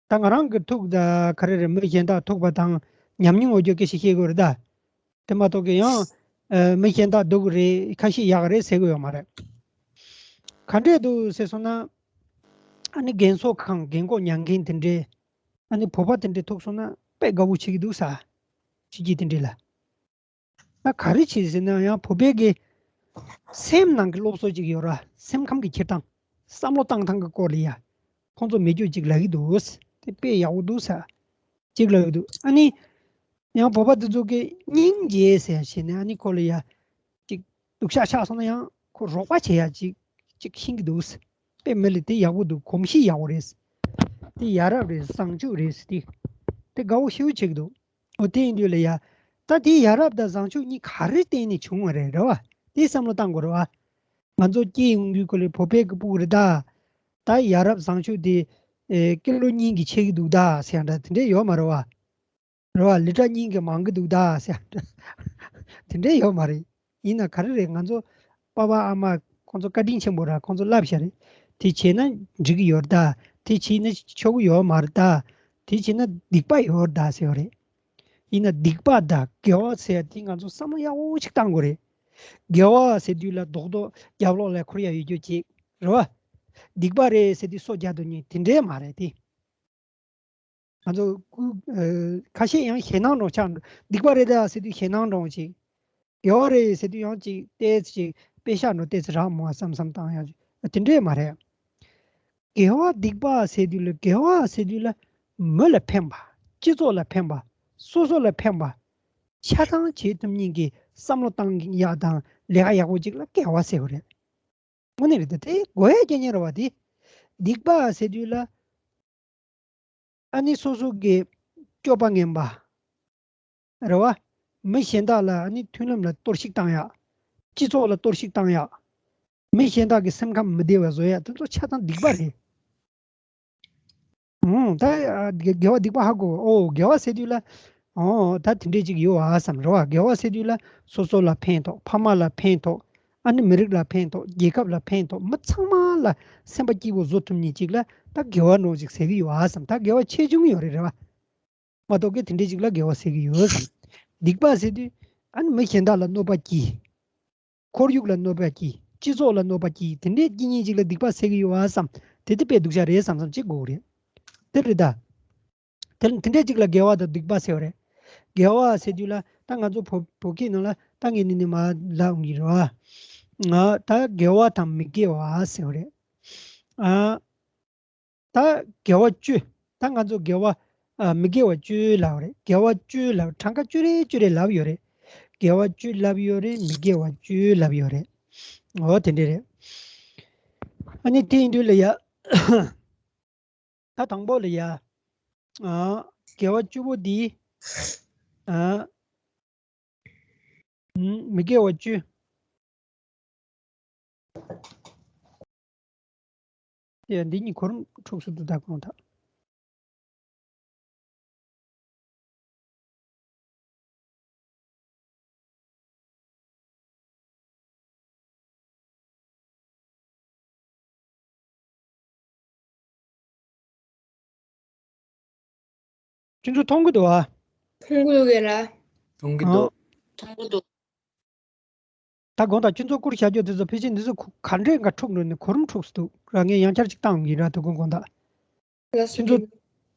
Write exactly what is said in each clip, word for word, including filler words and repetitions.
ད་ང་རང་གི་ཐུག་ད་ག་རེ་རེད། མི་གཞན་དག་ཐུག་པ་དང་ཉམས་མྱོང་ཡོད་རྒྱུ་སྐད་ཆ་བཤད་དགོས་རེད་ད། དེ་མ་གཏོགས་ཀྱི་ཡང་ཨ་མི་གཞན་དག་སྡུག་རེད། ཁ་ཤས་ཡག་རེད་ཟེར་གི་ཡོད་མ་རེད། ག་འདྲས་འདུག་ཟེར་སོང་ན། ཨ་ནི་རྒན་གསོ་ཁང་རྒན་གོག་མྱང་མཁན་དེ་འདྲས། ཨ་ནི་བོད་པ་དེ་འདྲས་ཐུག་སོང་ན་དཔེ་དགའ་བོ་བྱེད་ཀྱི་འདུག་ས། ཕྱི་རྒྱལ་དེ་འདྲས་ལ། ད་ག་རེ་བྱེད་ཟེར་ན་ཡང་བོད་པའི་གི་སེམས་ནང་གི་སློབ་གསོ་ཅིག་ཡོད་ར། སེམས་ཁམས་ཀྱི་འཁྱེར་སྟངས། བསམ་བློ་བཏང་སྟངས་ཀྱི་སྐོར་ལ་ཡ། ཁོང་ཚོ་མེད་རྒྱུ་ཅིག་ལབ་ཀྱི་འདུག་དེ་དཔེ་ཡག་པོ་འདུག་ས། ཅིག་ལབ་ཀྱི་འདུག་ཨ་ནི། ཡང་བོད་པ་དེ་ཚོ་གི་སྙིང་རྗེ་ཟེར་བྱས་ནས་ཨ་ནི་ཁོ་ལ་ཡ། ཅིག་སྡུག་ཤག་ཤག་སོང་ན་ཡང་ཁོ་རོགས་པ་བྱེད་ཡ་ཅིག་ཅིག་ཤེས་ཀྱི་འདུག་དཔེ་མི་ལ་དེ་ཡག་པོ་འདུག་གོམས་གཤིས་ཡག་པོ་རེད། དེ་ཡ་རབས་རེད། བཟང་སྤྱོད་རེད་དེ། དེ་དགའ་བོ་ཞེ་པོ་བྱེད་ཀྱི་འདུག་འོ་དེ་ཡིན་དུས་ལ་ཡ། ད་དེ་ཡ་རབས་དང་བཟང་སྤྱོད་གཉིས་ག་རེ་བརྟེན་ནས་བྱུང་བ་རེད། རེད་བ། དེ་བསམ་བློ་བཏང་དགོས་རེད་བ། ང་ཚོ་སྐྱེས་ཡོང་དུས་ཁོ་ལས་བོད་པའི་གི་ཕྲུ་གུ་རེད་ད། ད་ཡ་རབས་བཟང་སྤྱོད་དེ་ཨེ་ཀི་ལོ་གཉིས་ཀྱིས་ཆད་ཀྱི་འདུག་ད་ཟེར་ཡ་འདྲ་དེ་འདྲས་ཡོད་མ་རེད་བ། རེད་བ། ལི་ཊར་གཉིས་ཀྱིས་མང་གི་འདུག་ད་ཟེར་ཡ་འདྲ་དེ་འདྲས་ཡོད་མ་རེད། ཡིན་ན་ག་རེ་རེད། ང་ཚོ་པ་ཕ་ཨ་མ་ཁོང་ཚོ་བཀའ་དྲིན་ཆེན་པོ་ར། ཁོང་ཚོ་བསླབ་བཞག་རེད། དེ་བྱས་ན་འགྲིག་གི་ཡོད་རེད་ད། དེ་བྱས་ན་ཆོག་གི་ཡོད་མ་རེད་ད། དེ་བྱས་ན་སྡིག་པ་ཡོད་རེད་ད་ཟེར་བ་རེད། ཡིན་ན་སྡིག་པ་དང་དགེ་བ་ཟེར་དེ་ང་ཚོ་བསམ་བློ་ཡག་པོ་ཞིག་བཏང་དགོས་རེད། དགེ་བ་ཟེར་དུས་ལ་རྡོག་རྡོག་རྒྱབ་ལོགས་ལ་འཁོར་ཡ་ཡོད་རྒྱུ་ཅིག་རེད་བ། སྡིག་པ་རེད་ཟེར་དུས་སོ་རྒྱག་དུ་ཉེ་དེ་འདྲས་མ་རེད་དེ། ང་ཚོ་སྐུ་ཨ་ཁ་ཤས་ཡང་ཞེད་སྣང་འདྲ་ཆགས་འགྲོ། སྡིག་པ་རེད་ད་ཟེར་དུས་ཞེད་སྣང་འདྲ་ཅིག་དགེ་བ་རེད་ཟེར་དུས་ཡང་ཅིག་ཏོག་ཙམ་ཅིག་དཔེ་ཤག་འགྲོ། ཏོག་ཙམ་རག་མོ་བསམ་བསམ་བཏང་ཡ་ཅིག་དེ་འདྲས་མ་རེད། དགེ་བ་སྡིག་པ་ཟེར་དུས་ལ། དགེ་བ་ཟེར་དུས་ལ་མི་ལ་ཕན་པ། སྤྱི་ཚོགས་ལ་ཕན་པ། སོ་སོ་ལ་ཕན་པ། ཆ་ཚང་བྱེད་ཐུབ་མཁན་གྱི་བསམ་བློ་བཏང་ཡག་དང་ལས་ཀ་ཡག་པོ་ཅིག་ལ་དགེ་བ་ཟེར་བ་རེད། དངོས་གནས་རེད་དེ། དེ་དགོས་ཡ་སྐད་ཉན་རེད་བ། དེ་སྡིག་པ་ཟེར་དུས་ལ། ཨ་ནི་སོ་སོ་གི་སྤྱོད་པ་ངན་པ་རེད་བ། མི་གཞན་དག་ལ་ཨ་ནི་མཐུན་ལམ་ལ་གཏོར་བཤིག་བཏང་ཡག་སྤྱི་ཚོགས་ལ་གཏོར་བཤིག་བཏང་ཡག་མི་གཞན་དག་གི་སེམས་ཁམས་མི་བདེ་བ་བཟོ་ཡག་དེ་ཚོ་ཆ་ཚང་སྡིག་པ་རེད། ཨོ་ད་དགེ་དགེ་བ་སྡིག་པ་ཧ་གོ། ཨོ་དགེ་བ་ཟེར་དུས་ལ། ཨོ་ད་དེ་འདྲས་ཅིག་ཡོད་ཨ་བསམ་རེད་བ། དགེ་བ་ཟེར་དུས་ལ་སོ་སོ་ལ་ཕན་ཐོགས། ཕ་མ་ལ་ཕན་ཐོགས། ཨ་ནི་མི་རིགས་ལ་ཕན་ཐོགས། རྒྱལ་ཁབ་ལ་ཕན་ཐོགས། མི་ཚང་མ་ལ་སེམས་པ་སྐྱིད་པོ་བཟོ་ཐུབ་མཁན་ཅིག་ལ་ད་དགེ་བ་འདྲ་ཅིག་ཟེར་གི་ཡོད་ཨ་བསམ། ད་དགེ་བ་ཆེ་ཆུང་ཡོད་རེད་རེད་བ། མ་གཏོགས་ཀྱི་དེ་འདྲས་ཅིག་ལ་དགེ་བ་ཟེར་གི་ཡོད་བསམ། སྡིག་པ་ཟེར་དུས་ཨ་ནི་མི་གཞན་དག་ལ་གནོད་པ་སྐྱེལ། ཁོར་ཡུག་ལ་གནོད་པ་སྐྱེལ། སྤྱི་ཚོགས་ལ་གནོད་པ་སྐྱེལ། དེ་འདྲས་སྐྱེལ་མཁན་ཅིག་ལ་སྡིག་པ་ཟེར་གི་ཡོད་ཨ་བསམ། དེ་དེ་དཔེ་སྡུག་ཅག་རེད་བསམ་བསམ་ཅིག་དགོས་རེད། དེ་རེད་ད། དེ་དེ་འདྲས་ཅིག་ལ་དགེ་བ་དང་སྡིག་པ་ཟེར་བ་རེད། དགེ་བ་ཟེར་དུས་ལ་ད་ང་ཚོ་བོད་བོད་སྐད་ནང་ལ་ད་ངས་ནི་ནི་མ་ལབ་འོང་གི་རེད་བ། ང་ད་དགེ་བ་དང་མི་དགེ་བ་ཟེར་བ་རེད། ཨ། ད་དགེ་བ་བཅུ། ད་ང་ཚོ་དགེ་བ་ཨ་མི་དགེ་བ་བཅུ་ལབ་རེད། དགེ་བ་བཅུ་ལབ། གྲངས་ཀ་བཅུ་རེ་བཅུ་རེ་ལབ་ཡོད་རེད། དགེ་བ་བཅུ་ལབ་ཡོད་རེད། མི་དགེ་བ་བཅུ་ལབ་ཡོད་རེད། འོ་དེ་འདྲ་རེད། ཨ་ནི་དེ་ཡིན་དུས་ལ་ཡ། ད་དང་པོ་ལ་ཡ། ཨ་དགེ་བ་བཅུ་པོ་འདི། ཨ་ཨུམ། མི་དགེ་བ་བཅུ། ཡ་འདི་གཉིས་གོ་རིམ་འཁྲུགས་སུ་འདུག་ད་གོང་དག་ཁྱོད་ཚོ་མཐོང་གི་འདུག་ཨ། མཐོང་གི་འདུག་གས་ལ། མཐོང་གི་འདུག་ཨ། མཐོང་གི་འདུག་ད་དགོངས་དག་ཁྱོད་ཚོ་བསྐུར་བྱ་རྒྱུ་དེ་ཚོ་ཕལ་ཆེར་འདི་ཚོ་ག་འདྲས་འགའ་འཁྲུག་འགྲོ་ནས་གོ་རིམ་འཁྲུགས་སུ་འདུག་ར། ངས་ཡང་བསྐྱར་ཅིག་བཏང་ཡིན་ར། དོ་དགོང་དགོངས་དག་ལགས་སོ། ཁྱོད་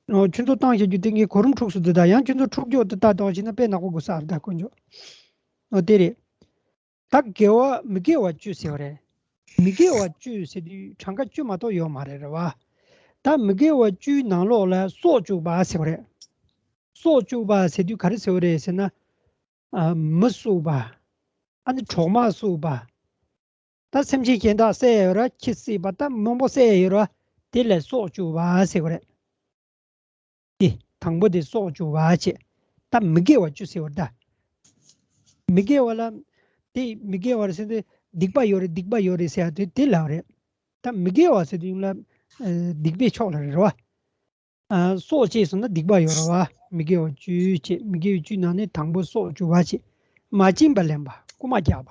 ཚོ། ཨོ་ཁྱོད་ཚོ་བཏང་བྱ་རྒྱུ་དེ་ངས་གོ་རིམ་འཁྲུགས་སུ་འདུག་ད་ཡང་ཁྱོད་ཚོ་འཁྲུག་རྒྱུ་དེ་ལྟ་དོག་བྱས་ན་དཔེ་ནག་པོ་དགོས་ས་རེད་ད་དཀོན་མཆོག་ཨོ་དེ་རེད། ད་དགེ་བ་མི་དགེ་བ་བཅུ་ཟེར་བ་རེད། མི་དགེ་བ་བཅུ་ཟེར་དུས་གྲངས་ཀ་བཅུ་མ་གཏོགས་ཡོད་མ་རེད་རེད་བ། ད་མི་དགེ་བ་བཅུའི་ནང་ལོགས་ལ་སྲོག་གཅོད་པ་ཟེར་བ་རེད། སྲོག་གཅོད་པ་ཟེར་དུས་ག་རེ་ཟེར་བ་རེད་ཟེར་ན། ཨ་མི་གསོད་པ། ཨ་ནི་གྲོག་མ་གསོད་པ། ད་སེམས་ཅན་གཞན་དག་བསད་ཡོད་ར། ཁྱི་བསད་པ་ད་མང་པོ་བསད་ཡོད་ར། དེ་ལ་སྲོག་གཅོད་པ་ཟེར་བ་རེད། དེ་དང་པོ་དེ་སྲོག་གཅོད་པ་བྱས། ད་མི་དགེ་བ་བཅུ་ཟེར་བ་རེད་ད། མི་དགེ་བ་ལ། དེ་མི་དགེ་བ་རེད་ཟེར་ཏེ་སྡིག་པ་ཡོད་རེད་སྡིག་པ་ཡོད་རེད་ཟེར་ཡ་དེ་དེ་ལ་རེད། ད་མི་དགེ་བ་ཟེར་དུས་ལ། ཨ་སྡིག་པའི་ཕྱོགས་ལ་རེད་བ། ཨ་སྲོག་བཅད་སོང་ན་སྡིག་པ་ཡོད་རེད་བ། མི་དགེ་བ་བཅུ་བཅད། མི་དགེ་བ་བཅུའི་ནང་ནས་དང་པོ་སྲོག་གཅོད་པ་བྱས། མ་བྱིན་པ་ལེན་པ། རྐུ་མ་རྒྱག་པ།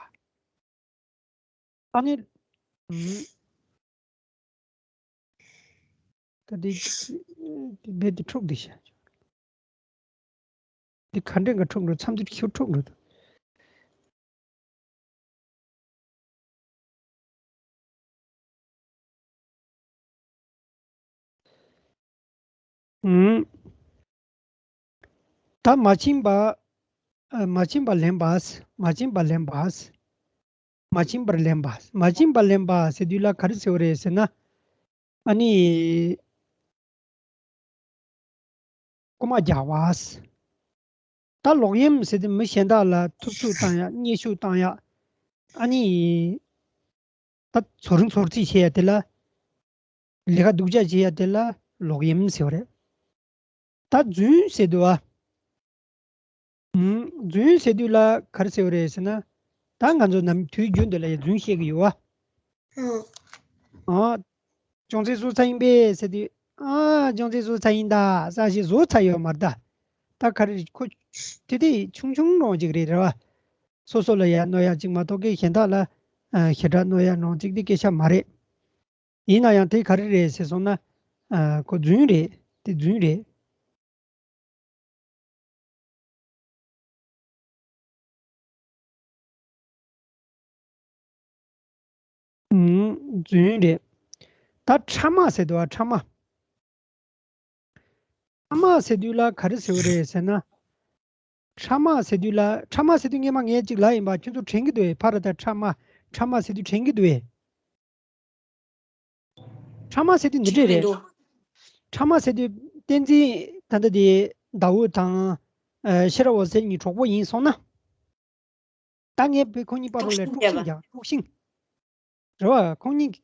ཨ་ནི། ཨུམ། ད་འདི་འདི་འདི་འཁྲུག་འདི་ཤ། འདི་ག་འདྲས་འགའ་འཁྲུག་འགྲོ། མཚམས་འདི་ཁྱོད་འཁྲུག་འགྲོ། ཨུམ། ད་མ་བྱིན་པ། ཨ། མ་བྱིན་པ་ལེན་པ། མ་བྱིན་པ་ལེན་པ། མ་བྱིན་པར་ལེན་པ། མ་བྱིན་པ་ལེན་པ་ཟེར་དུས་ལ་ག་རེ་ཟེར་བ་རེད་ཟེར་ན། ཨ་ནི། རྐུ་མ་རྒྱག་པ། ད་ལོག་གཡེམ་ཟེར་དུས་མི་གཞན་དག་ལ་ཐུབ་ཤུགས་བཏང་ཡག། བརྙས་ཤུགས་བཏང་ཡག། ཨ་ནི། ད་ཚོར་རིང་ཚོར་རྩིས་བྱེད་ཡ་དེ་ལ། ལས་ཀ་སྡུག་ཅག་བྱེད་ཡ་དེ་ལ་ལོག་གཡེམ་ཟེར་བ་རེད། ད་རྫུན་ཟེར་དུས་ཨ། ཨུམ། རྫུན་ཟེར་དུས་ལ་ག་རེ་ཟེར་བ་རེད་ཟེར་ན། ད་ང་ཚོ་ནམ་དུས་རྒྱུན་དུ་ལ་ཡ་རྫུན་བཤད་ཀྱི་ཡོད་ཨ། ཨ། ཅོང་ཙེ་བཟོ་ཚར་ཡིན་པས་ཟེར་དུས། ཨ། ཅོང་ཙེ་བཟོ་ཚར་ཡིན་ད། ས་ཞིག་བཟོ་ཚར་ཡོད་མ་རེད་ད། ད་ག་རེ་ཁོ། དེ་དེ་ཆུང་ཆུང་རང་ཅིག་རེད། རེད་བ། སོ་སོ་ལ་ཡ་གནོད་ཡ་ཅིག་མ་གཏོགས་ཀྱི་གཞན་དག་ལ། ཨ། ཞེ་དྲག་གནོད་ཡ་རང་ཅིག་དེ་སྐད་ཆ་མ་རེད། ཡིན་ན་ཡང་དེ་ག་རེ་རེད་ཟེར་སོང་ན། ཨ། ཁོ་རྫུན་རེད། དེ་རྫུན་རེད། ཨུམ། རྫུན་རེད། ད་ཕྲ་མ་ཟེར་དུས་ཨ། ཕྲ་མ། ཕྲ་མ་ཟེར་དུས་ལ་ག་རེ་ཟེར་བ་རེད་ཟེར་ན། ཕྲ་མ་ཟེར་དུས་ལ། ཕྲ་མ་ཟེར་དུས་སྔས་མ་ངས་ཅིག་ལབ་ཡིན་པ། ཁྱོད་ཚོ་དྲན་གྱི་འདུག་ཨེ། ཕར་ད་ཕྲ་མ། ཕྲ་མ་ཟེར་དུས་དྲན་གྱི་འདུག་ཨེ། ཕྲ་མ་ཟེར་དུས་འདི་འདྲས་རེད། ཕྲ་མ་ཟེར་དུས་བསྟན་འཛིན་ད་ལྟ་དེ་ཟླ་འོད་དང་། ཨ། ཤེས་རབ་འོད་ཟེར་གཉིས་གྲོགས་པོ་ཡིན་སོང་ན། ད་ངས་བས་ཁོ་གཉིས་བར་ལ་དཀྲུག་ཤིང་རྒྱག། དཀྲུག་ཤིང་། རེད་བ། ཁོ་གཉིས།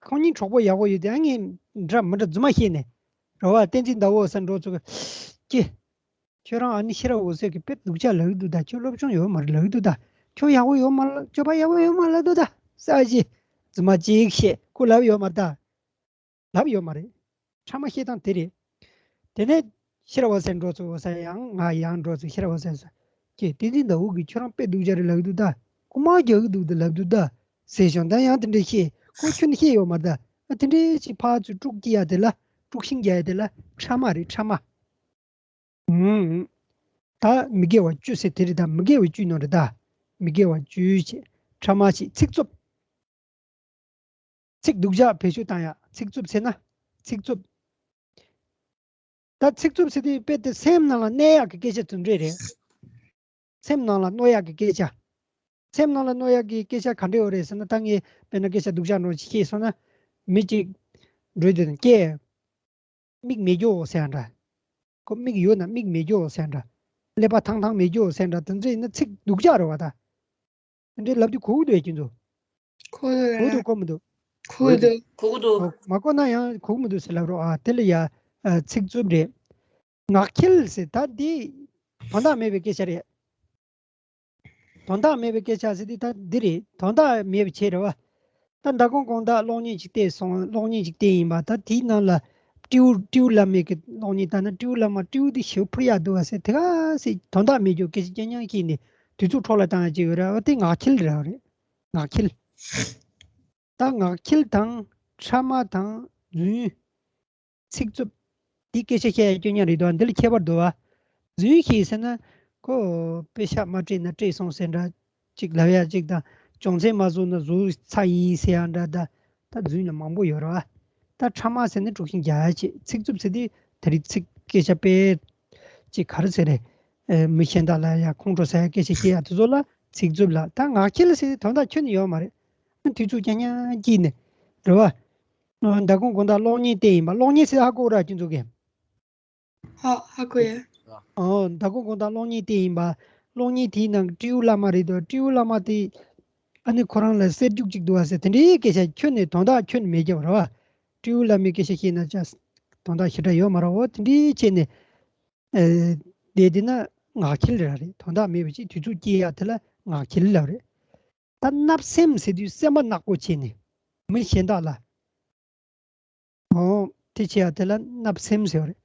ཁོ་གཉིས་གྲོགས་པོ་ཡག་པོ་ཡོད་དེ། ཨ། ངས་འདྲ་མི་འདྲ་རྫུན་མ་བཤད་ནས། རེད་བ། བསྟན་འཛིན་ཟླ་འོད་ཟེར་འགྲོ་ཚུགས། ཀྱེ། ཁྱོད་རང་ཨ་ནི་ཤེས་རབ་འོད་ཟེར་གྱིས་དཔེ་སྡུག་ཅག་ལབ་ཀྱི་འདུག་ད། ཁྱོད་སློབ་སྦྱོང་ཡོད་མ་རེད་ལབ་ཀྱི་འདུག་ད། ཁྱོད་ཡག་པོ་ཡོད་མ་རེད། སྤྱོད་པ་ཡག་པོ་ཡོད་མ་རེད་ལབ་འདུག་ད། ས་གཞི། རྫུན་མ་ཅིག་བཤད། ཁོ་ལབ་ཡོད་མ་རེད་ད། ལབ་ཡོད་མ་རེད། ཕྲ་མ་བཤད་སྟངས་དེ་རེད། དེ་ནས་ཤེས་རབ་འོད་ཟེར་འགྲོ་ཚུགས། འོད་ཟེར་ཡང་ང་ཡང་འགྲོ་ཚུགས། ཤེས་རབ་འོད་ཟེར་ཟེར། ཀྱེ། བསྟན་འཛིན་ཟླ་འོད་ཀྱིས་ཁྱོད་རང་དཔེ་སྡུག་ཅག་རེད་ལབ་ཀྱི་འདུག་ད། རྐུ་མ་རྒྱག་གི་འདུག་ད་ལབ་འདུག་ད། ཟེར་བྱུང་། ད་ཡང་དེ་འདྲས་བཤད། ཁོ་ཁྱོན་ནས་བཤད་ཡོད་མ་རེད་ད། ཨ། དེ་འདྲས་ཅིག་ཕར་ཚུར་དཀྲུག་སྐྱེ་ཡ་དེ་ལ། དཀྲུག་ཤིང་རྒྱག་ཡ་དེ་ལ་ཕྲ་མ་རེད། ཕྲ་མ། ཨུམ། ད་མི་དགེ་བ་བཅུ་ཟེར་དེ་རེད་ད། མི་དགེ་བ་བཅུ་ནང་རེད་ད། མི་དགེ་བ་བཅུ་བྱས། ཕྲ་མ་བྱས། ཚིག་རྩུབ། ཚིག་སྡུག་ཅག་བེད་སྤྱོད་བཏང་ཡ། ཚིག་རྩུབ་ཟེར་ན། ཚིག་རྩུབ། ད་ཚིག་རྩུབ་ཟེར་དུས་དཔེ་དེ་སེམས་ནང་ལ་གནས་ཡག་གི་སྐད་ཆ་དེ་འདྲས་རེད། སེམས་ནང་ལ་གནོད་ཡག་གི་སྐད་ཆ། སེམས་ནང་ལ་གནོད་ཡག་གི་སྐད་ཆ་ག་འདྲས་ཡོད་རེད་ཟེར་ན། ད་ངས་དཔེར་ན་སྐད་ཆ་སྡུག་ཅག་འདྲ་ཅིག་བཤད་སོང་ན། མི་གཅིག་འགྲོ་དུས་དང་། ཀྱེ། མིག་མེད་རྒྱུ་ཟེར་ཡ་འདྲ། ཁོ་མིག་ཡོད་ན་མིག་མེད་རྒྱུ་ཟེར་ཡ་འདྲ། ཀླད་པ་ཐང་ཐང་མེད་རྒྱུ་ཟེར་ཡ་འདྲ། དེ་ཚོ་ཡིན་ན་ཚིག་སྡུག་ཅག་རེད་བ་ད། དེ་འདྲའི་ལབ་དུས་གོ་གི་འདུག་ཨེ་ཁྱེད་ཚོ། གོ་གི་འདུག་གོ་མི་འདུག་གོ་གི་འདུག་གོ་གི་འདུག་གོ། མ་གོ་ན་ཡང་གོ་གི་མི་འདུག་ཟེར་ལབ་རོགས་ཨ། དེ་ལ་ཡ། ཨ། ཚིག་རྩུབ་རེད། ངག་འཁྱལ་ཟེར། ད་འདི་དོན་དག་མེད་པའི་སྐད་ཆ་རེད། དོན་དག་མེད་པའི་སྐད་ཆ་ཟེར་དུས་ད་འདི་རེད། དོན་དག་མེད་པའི་ཆེད་རེད་བ། ད་མདང་དགོང་དགོང་དག་གློག་བརྙན་ཅིག་བལྟས་སོང་། གློག་བརྙན་ཅིག་བལྟས་ཡིན་པ། ད་དེའི་ནང་ལ་སྤྲེའུ། སྤྲེའུ་བླ་མའི་གི་གློག་བརྙན་ལྟ་ན། སྤྲེའུ་བླ་མ་སྤྲེའུ་དེ་ཞེ་པོ་འཕུར་ཡག་འདུག་བ་ཟེར། དེ་ག་ཟེར་དོན་དག་མེད་རྒྱུ་སྐད་ཆ་རྐྱང་རྐྱང་བཤད་ནས་དུས་ཚོད་འཕྲོ་བརླག་བཏང་ཡག་ཅིག་ཡོད་རེད་བ། དེ་ངག་འཁྱལ་རེད་བ། རེད། ངག་འཁྱལ། ད་ངག་འཁྱལ་དང་། ཕྲ་མ་དང་། རྫུན། ཚིག་རྩུབ། འདི་སྐད་ཆ་བཤད་ཡ་སྐྱོ་ཉག་རེད་དོ། འདི་ལ་ཁྱད་པར་འདུག་བ། རྫུན་བཤད་ཟེར་ན་ཁོ་པེ་ཤག་མ་སྤྲད་ན་སྤྲད་སོང་ཟེར་འདྲ་ཅིག་ལབ་ཡ་ཅིག་དང་། ཅོང་ཙེ་མ་བཟོ་ན་བཟོ་ཚར་ཡིན་ཟེར་ཡ་འདྲ། ད་ད་རྫུན་ལ་མང་པོ་ཡོད་རེད་བ། ད་ཕྲ་མ་ཟེར་ན་དཀྲུག་ཤིང་རྒྱག་ཡ་ཅིག། ཚིག་རྩུབ་ཟེར་དུས་དེ་རིགས་ཚིག་སྐད་ཆ་དཔེ་ཅིག་ག་རེ་ཟེར་རེད། ཨེ། མི་གཞན་དག་ལ་ཡ་ཁོང་ཁྲོ་ཟ་ཡ་སྐད་ཆ་བཤད་ཡ་དེ་ཚོ་ལ་ཚིག་རྩུབ་ལབ། ད་ངག་འཁྱལ་ཟེར་དུས་དོན་དག་ཁྱོན་ནས་ཡོད་མ་རེད། དུས་ཚོད་རྐྱང་རྐྱང་སྐྱེལ་ནས། རེད་བ། ཨ། མདང་དགོང་དགོང་དག་གློག་བརྙན་བལྟས་ཡིན་པ། གློག་བརྙན་ཟེར་ཧ་གོ་ར་ཁྱེད་ཚོ་གིས། ཧ་ཧ་གོ་ཡ། ཨོ། མདང་དགོང་དགོང་དག་གློག་བརྙན་བལྟས་ཡིན་པ། གློག་བརྙན་དེའི་ནང་སྤྲེའུ་བླ་མ་རེད་དོ། སྤྲེའུ་བླ་མ་དེ་ཨ་ནི་ཁོ་རང་ལ་གསེར་རྒྱུག་ཅིག་འདུག་བ་ཟེར། དེ་འདྲའི་སྐད་ཆ་ཁྱོན་ནས་དོན་དག་ཁྱོན་ནས་མེད་རྒྱབ་རེད་བ། སྤྲེའུ་བླ་མའི་སྐད་ཆ་བཤད་ན་ཅང་དོན་དག་ཞེ་དྲག་ཡོད་མ་རེད། འོ་དེ་འདྲའི་བྱས་ནས། ཨེ། བསྡད་དེ་ན་ངག་འཁྱལ་རང་རེད། དོན་དག་མེད་པ་ཅིག་དུས་ཚོད་སྐྱེལ་ཡ་དེ་ལ་ངག་འཁྱལ་ལབ་རེད། ད་བརྣབ་སེམས་ཟེར་དུས་སེམས་པ་ནག་པོ་བྱས་ནས་མི་གཞན་དག་ལ། འོ། དེ་བྱེད་ཡ་དེ་ལ་བརྣབ་སེམས་ཟེར་བ་རེད།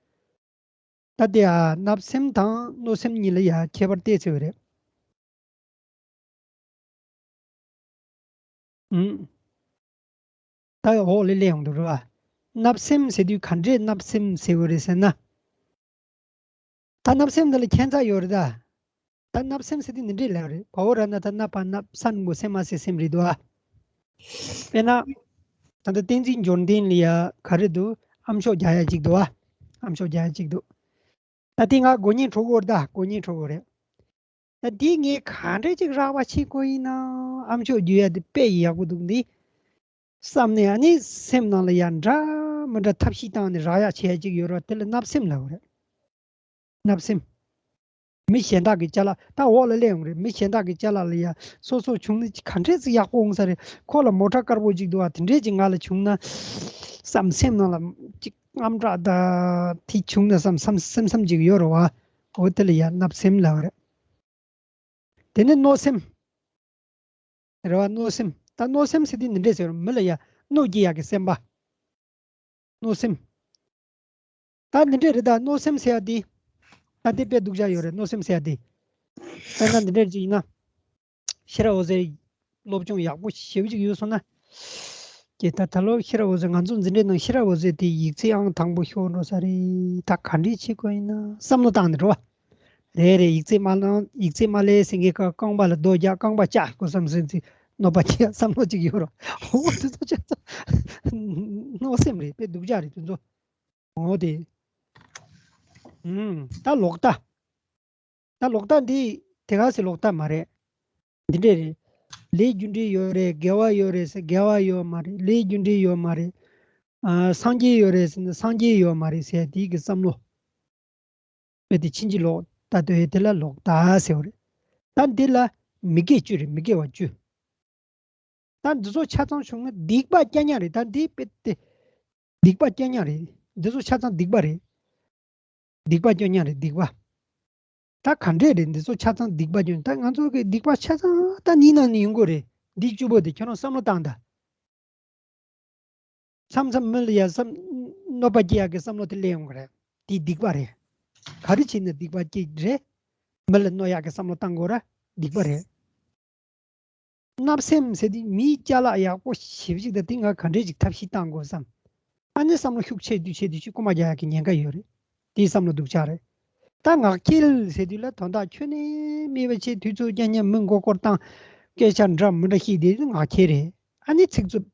ད་དེ་ཡ་བརྣབ་སེམས་དང་གནོད་སེམས་གཉིས་ལ་ཡ་ཁྱད་པར་བལྟས་ཟེར་བ་རེད། ཨུམ། ད་འོག་ལ་སླེབས་ཡོང་འདུག་རེད་བ། བརྣབ་སེམས་ཟེར་དུས་ག་འདྲས་བརྣབ་སེམས་ཟེར་བ་རེད་ཟེར་ན། ད་བརྣབ་སེམས་འདི་ལ་ཁྱད་མཚར་ཡོད་རེད་ད། ད་བརྣབ་སེམས་ཟེར་དུས་འདི་འདྲས་ལབ་རེད། བ་འོ་ར་ན་ད་བརྣབ་པ་བརྣབ། ས་ནི་མགོ་སེམས་མ་ཟེར་སེམས་རེད་འདུག་ཨ། དཔེར་ན། ད་ལྟ་བསྟན་འཛིན་འབྱོར་ལྡན་ལ་ཡ་ག་རེ་འདུག་ཨམ་ཅོག་རྒྱག་ཡ་གཅིག་འདུག་ཨ། ཨམ་ཅོག་རྒྱག་ཡ་གཅིག་འདུག་ད་དེ་ང་དགོས་ངེས་འཕྲོ་གོ་རེད་ད། དགོས་ངེས་འཕྲོ་གོ་རེད། ད་འདི་ངས་ག་འདྲས་ཅིག་རགས་པ་བྱེད་དགོས་ཡིན་ན། ཨམ་ཅོག་བརྒྱུད་ཡ་དེ་དཔེ་ཡག་པོ་འདུག་འདི་བསམ་ནས། ཨ་ནི་སེམས་ནང་ལ་ཡ་འདྲ་མི་འདྲ་ཐབས་ཤེས་བཏང་ནས་རག་ཡག་བྱེད་ཡ་ཅིག་ཡོད་རེད་བ། དེ་ལ་བརྣབ་སེམས་ལབ་རེད། བརྣབ་སེམས། མི་གཞན་དག་གི་ཅ་ལག་ད་འོག་ལ་སླེབས་ཡོང་རེད། མི་གཞན་དག་གི་ཅ་ལག་ལ་ཡ་སོ་སོ་བྱུང་ན་ག་འདྲས་ཅིག་ཡག་པོ་འོང་ས་རེད། ཁོ་ལ་མོ་ཊ་དཀར་པོ་ཅིག་འདུག་བ། དེ་འདྲས་ཅིག་ང་ལ་བྱུང་ན་བསམ། སེམས་ནང་ལ་ཅིག་དངངས་སྐྲག་ད་དེ་བྱུང་ན་བསམ་བསམ་སེམས་བསམ་ཅིག་ཡོད་རེད་བ། འོ་དེ་ལ་ཡ་བརྣབ་སེམས་ལབ་རེད། དེ་ནས་གནོད་སེམས། རེད་བ། གནོད་སེམས། ད་གནོད་སེམས་ཟེར་དུས་འདི་འདྲས་ཟེར། མི་ལ་ཡ་གནོད་སྐྱེལ་ཡག་གི་སེམས་པ། གནོད་སེམས། ད་འདི་འདྲས་རེད་ད། གནོད་སེམས་ཟེར་ཡ་འདི། ད་འདི་དཔེ་སྡུག་ཅག་ཡོད་རེད། གནོད་སེམས་ཟེར་ཡ་འདི། ད་ད་འདི་འདྲས་ཅིག་ཡིན་ན། ཤེས་རབ་འོད་ཟེར་སློབ་སྦྱོང་ཡག་པོ་ཞེ་པོ་ཅིག་ཡོད་སོང་ན། ཀྱེ་ད་ད་ལོ་ཤེས་རབ་འོད་ཟེར། ང་ཚོ་འཛིན་གྲྭའི་ནང་ཤེས་རབ་འོད་ཟེར་དེ་ཡིག་ཚད་ཨང་དང་པོ་ཤོར་འགྲོ་ས་རེད། ད་ག་འདྲས་བྱེད་དགོས་ཡིན་ན་བསམ་བློ་བཏང་ནས་འགྲོ་བ། རེད་རེད། ཡིག་ཚད་མ་ལོན། ཡིག་ཚད་མ་ལོན་ཟེར་མཁན་ཀ་རྐང་པ་ལ་རྡོ་རྒྱག། རྐང་པ་བཅག་དགོས་བསམ་ཟིན་ཚེ་གནོད་པ་སྐྱེལ་བསམ་བློ་ཅིག་ཡོད་རོ། འོ་དེ་ཚོ་ཆ་ཚང་གནོད་སེམས་རེད། དཔེ་སྡུག་ཅག་རེད་དེ་ཚོ། འོ་དེ། ཨུམ། ད་ལོག་ལྟ། ད་ལོག་ལྟ་འདི་དེ་ག་སེ་ལོག་ལྟ་མ་རེད། འདི་འདྲས་རེད། ལས་རྒྱུ་འབྲས་ཡོད་རེད། དགེ་བ་ཡོད་རེད་ཟེར་དགེ་བ་ཡོད་མ་རེད། ལས་རྒྱུ་འབྲས་ཡོད་མ་རེད། ཨ། སངས་རྒྱས་ཡོད་རེད་ཟེར་ན་སངས་རྒྱས་ཡོད་མ་རེད་ཟེར་དེའི་གི་བསམ་བློ། དཔེ་དེ་ཕྱིན་ཅི་ལོག་ལྟ་དེ་དེ་ལ་ལོག་ལྟ་ཟེར་བ་རེད། ད་འདི་ལ་མི་དགེ་བཅུ་རེད། མི་དགེ་བ་བཅུ། ད་འདི་ཚོ་ཆ་ཚང་བྱུང་ན་སྡིག་པ་སྐྱོན་ཉག་རེད། ད་འདི་དཔེ་དེ་སྡིག་པ་སྐྱོན་ཉག་རེད། འདི་ཚོ་ཆ་ཚང་སྡིག་པ་རེད། སྡིག་པ་སྐྱོན་ཉག་རེད། སྡིག་པ། ད་ག་འདྲས་རེད། འདི་ཚོ་ཆ་ཚང་སྡིག་པ་སྐྱོན། ད་ང་ཚོ་གི་སྡིག་པ་ཆ་ཚང་ད་ནི་ནང་ནས་ཡོང་གི་རེད། འདི་བཅུ་པོ་དེ་ཁྱོད་རང་བསམ་བློ་བཏང་ད། མཚམས་མཚམས་མི་ལ་ཡ་བསམ། གནོད་པ་སྐྱེལ་ཡག་གི་བསམ་བློ་དེ་སླེབས་ཡོང་གི་རེད། དེ་སྡིག་པ་རེད། ག་རེ་བྱས་ན་སྡིག་པ་སྐྱེལ་རེད། མི་ལ་གནོད་ཡག་གི་བསམ་བློ་བཏང་དགོས་ར་སྡིག་པ་རེད། བརྣབ་སེམས་ཟེར་དུས་མིའི་ཅ་ལག་ཡག་པོ་ཞེ་པོ་ཅིག་ད་དེ་ང་ག་འདྲས་ཅིག་ཐབས་ཤེས་བཏང་དགོས་བསམ། ཨ་ནི་བསམ་བློ་ཤུགས་ཆེ་དུས་ཆེ་དུས་ཤུགས་རྐུ་མ་རྒྱག་ཡག་གི་ཉེན་ཁ་ཡོད་རེད། དེའི་བསམ་བློ་སྡུག་ཅག་རེད། ད་ངག་འཁྱལ་ཟེར་དུས་ལ་དོན་དག་ཁྱོན་ནས་མེད་པ་བྱས། དུས་ཚོད་རྐྱང་རྐྱང་མི་མགོ་སྐོར་བཏང་། སྐད་ཆ་འདྲ་མི་འདྲ་བཤད་དེ་ངག་འཁྱལ་རེད། ཨ་ནི་ཚིག་རྩུབ།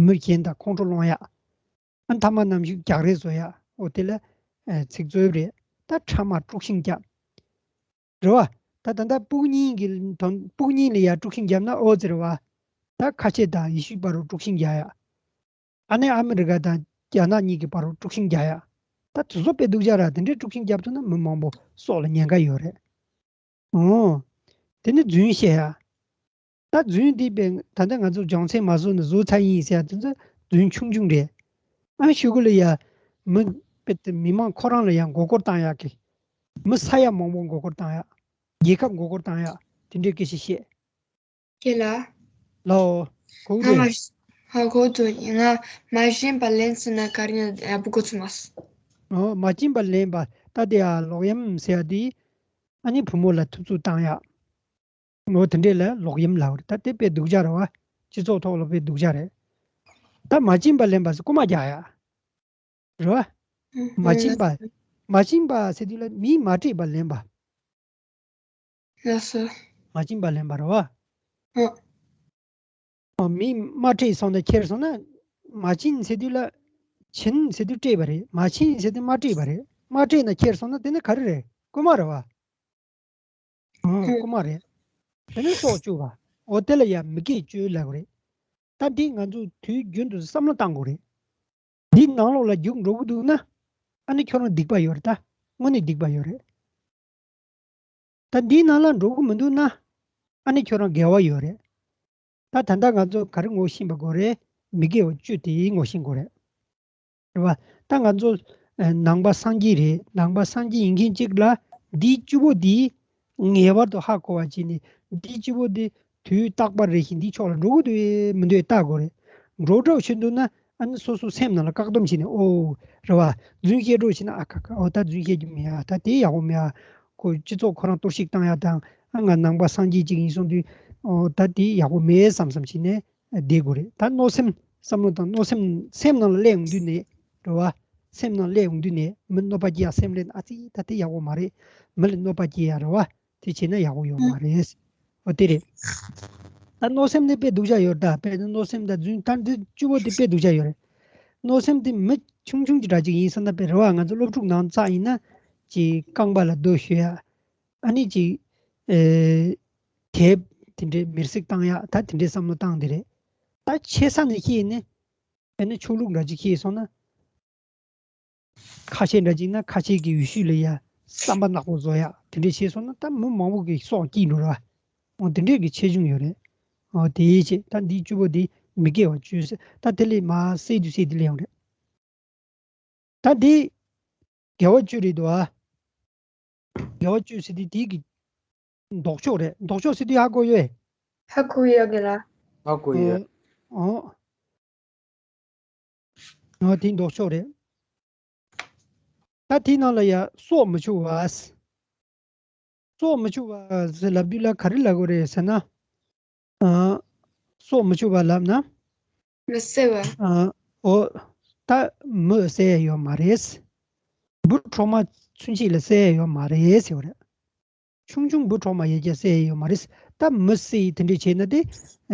མི་གཞན་དང་ཁོང་ཁྲོ་སློང་ཡག། ཨ་ནི་མཐའ་མ་ནམ་ཞིག་རྒྱག་རེས་བཟོ་ཡག། འོ་དེ་ལ་ཨ་ཚིག་རྩུབ་རེད། ད་ཕྲ་མ་དཀྲུག་ཤིང་རྒྱག། རེད་བ། ད་ད་ལྟ་སྤུ་གུ་གཉིས་ཀྱི་དོན། སྤུ་གུ་གཉིས་ལ་ཡ་དཀྲུག་ཤིང་བརྒྱབ་ན་ཨོ་ཙི་རེད་བ། ད་ཁ་ཆེ་དང་ཡེ་ཤུའི་བར་རུ་དཀྲུག་ཤིང་རྒྱག་ཡ། ཨ་ནི་ཨ་མི་རི་ཀ་དང་རྒྱ་ནག་གཉིས་ཀྱི་བར་རུ་དཀྲུག་ཤིང་རྒྱག་ཡ། ད་དེ་ཚོ་དཔེ་སྡུག་ཅག་ར། དེ་འདྲའི་དཀྲུག་ཤིང་རྒྱབ་ཐུབ་ན་མི་མང་པོ་སྲོག་ལ་ཉེན་ཁ་ཡོད་རེད། འོ། དེ་ནི་རྫུན་བཤད་ཡ། ད་རྫུན་འདི་དཔེ་ད་ལྟ་ང་ཚོ་སྦྱོང་ཚན་མ་བཟོ་ནས་བཟོ་ཚར་ཡིན་ཟེར་ཡ་དེ་ཚོ་རྫུན་ཆུང་ཆུང་རེད། ཨ་ནི་གཞུག་གུ་ལ་ཡ། མི་དཔེ་དེ་མི་མང་ཁོ་རང་ལ་ཡ་མགོ་སྐོར་བཏང་ཡག་གི། མི་ས་ཡ་མང་པོ་མགོ་སྐོར་བཏང་ཡག། རྒྱལ་ཁབ་མགོ་སྐོར་བཏང་ཡག་དེ་འདྲའི་སྐད་ཆ་བཤད། ཁྱེད་ལ། ལའོ། གོ་གི་ང་རེད། མ་ཧ་གོ་ཐུབ། ང་མ་བྱིན་པ་ལེན་ཟེར་ན་ག་རེ་ཡིན་ཡག་པོ་གོ་ཚོད་མ་སོང་། ཨོ། མ་བྱིན་པ་ལེན་པ། ད་དེ་ཡ་ལོག་གཡེམ་ཟེར་ཡ་དེ། ཨ་ནི་བུ་མོ་ལ་ཐུབ་ཚོད་བཏང་ཡག། འོ་དེ་འདྲས་ལ་ལོག་གཡེམ་ལབ་རེད། ད་དེ་དཔེ་སྡུག་ཅག་རེད་བ། སྤྱི་ཚོགས་ཐོག་ལ་དཔེ་སྡུག་ཅག་རེད། ད་མ་བྱིན་པ་ལེན་པ་ཟེར་རྐུ་མ་རྒྱག་ཡག། རེད་བ། མ་བྱིན་པ། མ་བྱིན་པ་ཟེར་དུས་ལ་མིས་མ་སྤྲད་པ་ལེན་པ། ལགས་སོ། མ་བྱིན་པ་ལེན་པ་རེད་བ། ཨ། ཨ། མིས་མ་སྤྲད་སོང་ན་ཁྱེར་སོང་ན། མ་བྱིན་ཟེར་དུས་ལ། བྱིན་ཟེར་དུས་སྤྲད་པ་རེད། མ་བྱིན་ཟེར་དུས་མ་སྤྲད་པ་རེད། མ་སྤྲད་ན་ཁྱེར་སོང་ན་དེ་ནི་ག་རེ་རེད། རྐུ་མ་རེད་བ། ཨ། རྐུ་མ་རེད། དེ་ནི་སྲོག་གཅོད་པ། འོ་དེ་ལ་ཡ་མི་དགེ་བཅུ་ལབ་དགོས་རེད། ད་འདི་ང་ཚོ་དུས་རྒྱུན་དུ་བསམ་བློ་བཏང་དགོས་རེད། འདི་ནང་ལོགས་ལ་རྒྱུགས་འགྲོ་གི་འདུག་ན། ཨ་ནི་ཁྱོད་རང་སྡིག་པ་ཡོད་རེད་ད། དངོས་གནས་སྡིག་པ་ཡོད་རེད། ད་འདིའི་ནང་ལ་འགྲོ་གི་མི་འདུག་ན། ཨ་ནི་ཁྱོད་རང་དགེ་བ་ཡོད་རེད། ད་ད་ལྟ་ང་ཚོ་ག་རེ་ངོ་ཤེས་པ་དགོས་རེད། མི་དགེ་བ་བཅུ་དེ་ངོ་ཤེས་དགོས་རེད། རེད་བ། ད་ང་ཚོ་ཨ་ནང་པ་སངས་རྒྱས་རེད། ནང་པ་སངས་རྒྱས་ཡིན་མཁན་གཅིག་ལ་འདིའི་བཅུ་པོ་འདི་ངེས་པར་དུ་ཧ་གོ་བ་བྱས་ནས། འདིའི་བཅུ་པོ་འདི་དུས་རྟག་པར་རེ་བཞིན་འདིའི་ཕྱོགས་ལ་འགྲོ་གི་འདུག་མི་འདུག་ལྟ་དགོས་རེད། འགྲོ་གྲབས་བྱེད་འདུག་ན། ཨ་ནི་སོ་སོ་སེམས་ནང་ལ་བཀག་སྡོམ་བྱས་ནས། ཨོ། རེད་བ། རྫུན་བཤད་འགྲོ་བྱས་ན། ཨ་ཁ་ཁ། ཨོ་ད་རྫུན་བཤད་རྒྱུ་མེད་ཨ། ད་དེ་ཡག་པོ་མེད་ཨ། ཁོ་སྤྱི་ཚོགས་ཁོ་རང་གཏོར་བཤིག་བཏང་ཡ་དང་། ཨ་ང་ནང་པ་སངས་རྒྱས་ཅིག་ཡིན་སོང་དུས། ཨོ་ད་དེ་ཡག་པོ་མེད་བསམ་བསམ་བྱས་ནས་བསྡད་དགོས་རེད། ད་གནོད་སེམས། བསམ་བློ་དང་མནོ་སེམས་སེམས་ནང་ལ་སླེབས་ཡོང་དུས་ནས་རེད་བ། སེམས་ནང་སླེབས་ཡོང་དུས་ནས་མི་གནོད་པ་སྐྱེལ་ཡག་སེམས་ལས་ཨ་ཙི་ད་དེ་ཡག་པོ་མ་རེད། མི་ལ་གནོད་པ་སྐྱེལ་ཡག་རེད་བ། དེ་བྱས་ན་ཡག་པོ་ཡོད་མ་རེད། འོ་དེ་རེད། ད་མནོ་སེམས་དེ་དཔེ་སྡུག་ཅག་ཡོད་ད། དཔེ་མནོ་སེམས་ད་རྫུན་ད་འདི་བཅུ་པོ་དེ་དཔེ་སྡུག་ཅག་ཡོད་རེད། མནོ་སེམས་དེ་མི་ཆུང་ཆུང་གི་འདྲ་ཅིག་ཡིན་ས་ན་དཔེ་རེད་བ། ང་ཚོ་སློབ་ཕྲུག་ནང་ཙག་ཡིན་ན་ཅིག་རྐང་པ་ལ་རྡོ་གཞུ་ཡག་ཨ་ནི་ཅིག་ཨེ་དེབ་དེ་འདྲའི་མེར་སྲེག་བཏང་ཡག་ད་དེ་འདྲའི་བསམ་བློ་བཏང་དེ་རེད། ད་ཆེ་ས་ནས་ཤེས་ནས་དཔེར་ན་ཆོས་ལུགས་འདྲ་ཅིག་ཤེས་སོང་ན། ཁ་ཆེ་འདྲ་ཅིག་ན་ཁ་ཆེ་གི་འོས་ཤོས་ལ་ཡ་བསམ་པ་ནག་པོ་བཟོ་ཡག་དེ་འདྲ་བྱས་སོང་ན་ད་མི་མང་པོ་གི་སྲོག་སྐྱེལ་འགྲོ་ར། འོ་དེ་འདྲས་ཀྱི་ཆེ་ཆུང་ཡོད་རེད། འོ་དེའི་ཆེད་ད་འདིའི་བཅུ་པོ་འདི་མི་དགེ་བ་བཅུ་ཟེར། ད་དེ་ལས་མ་སེ་དུ་སེ་དེ་ལས་ཡོང་རེད། ད་འདི་དགེ་བ་བཅུ་རེད་འདུག་ཨ། དགེ་བ་བཅུ་ཟེར་དུས་དེའི་གི་ལྡོག་ཕྱོགས་རེད། ལྡོག་ཕྱོགས་ཟེར་དུས་ཧ་གོ་ཡོད། ཧ་གོ་ཡོད་གི་ལ། ཧ་གོ་ཡོད། ཨོ། ཨོ་དེ་ལྡོག་ཕྱོགས་རེད། ད་དེའི་ནང་ལ་ཡ་སྲོག་མི་འཆུ་བ། སྲོག་མི་འཆུ་བ་ཟེར་ལབ་དུས་ལ་ག་རེ་ལབ་དགོས་རེད་ཟེར་ན། ཨ། སྲོག་མི་འཆུ་བ་ལབ་ན། མི་བསད་པ། ཨ། ཨོ། ད་མི་བསད་ཡ་ཡོད་མ་རེད། འབུ་གྲོག་མ་ཚུན་ཆད་ལ་བསད་ཡ་ཡོད་མ་རེད་ཟེར་བ་རེད། ཆུང་ཆུང་འབུ་གྲོག་མ་ཡོད་ཀྱང་བསད་ཡ་ཡོད་མ་རེད། ད་མི་བསད་དེ་འདྲས་བྱས་ན་དེ་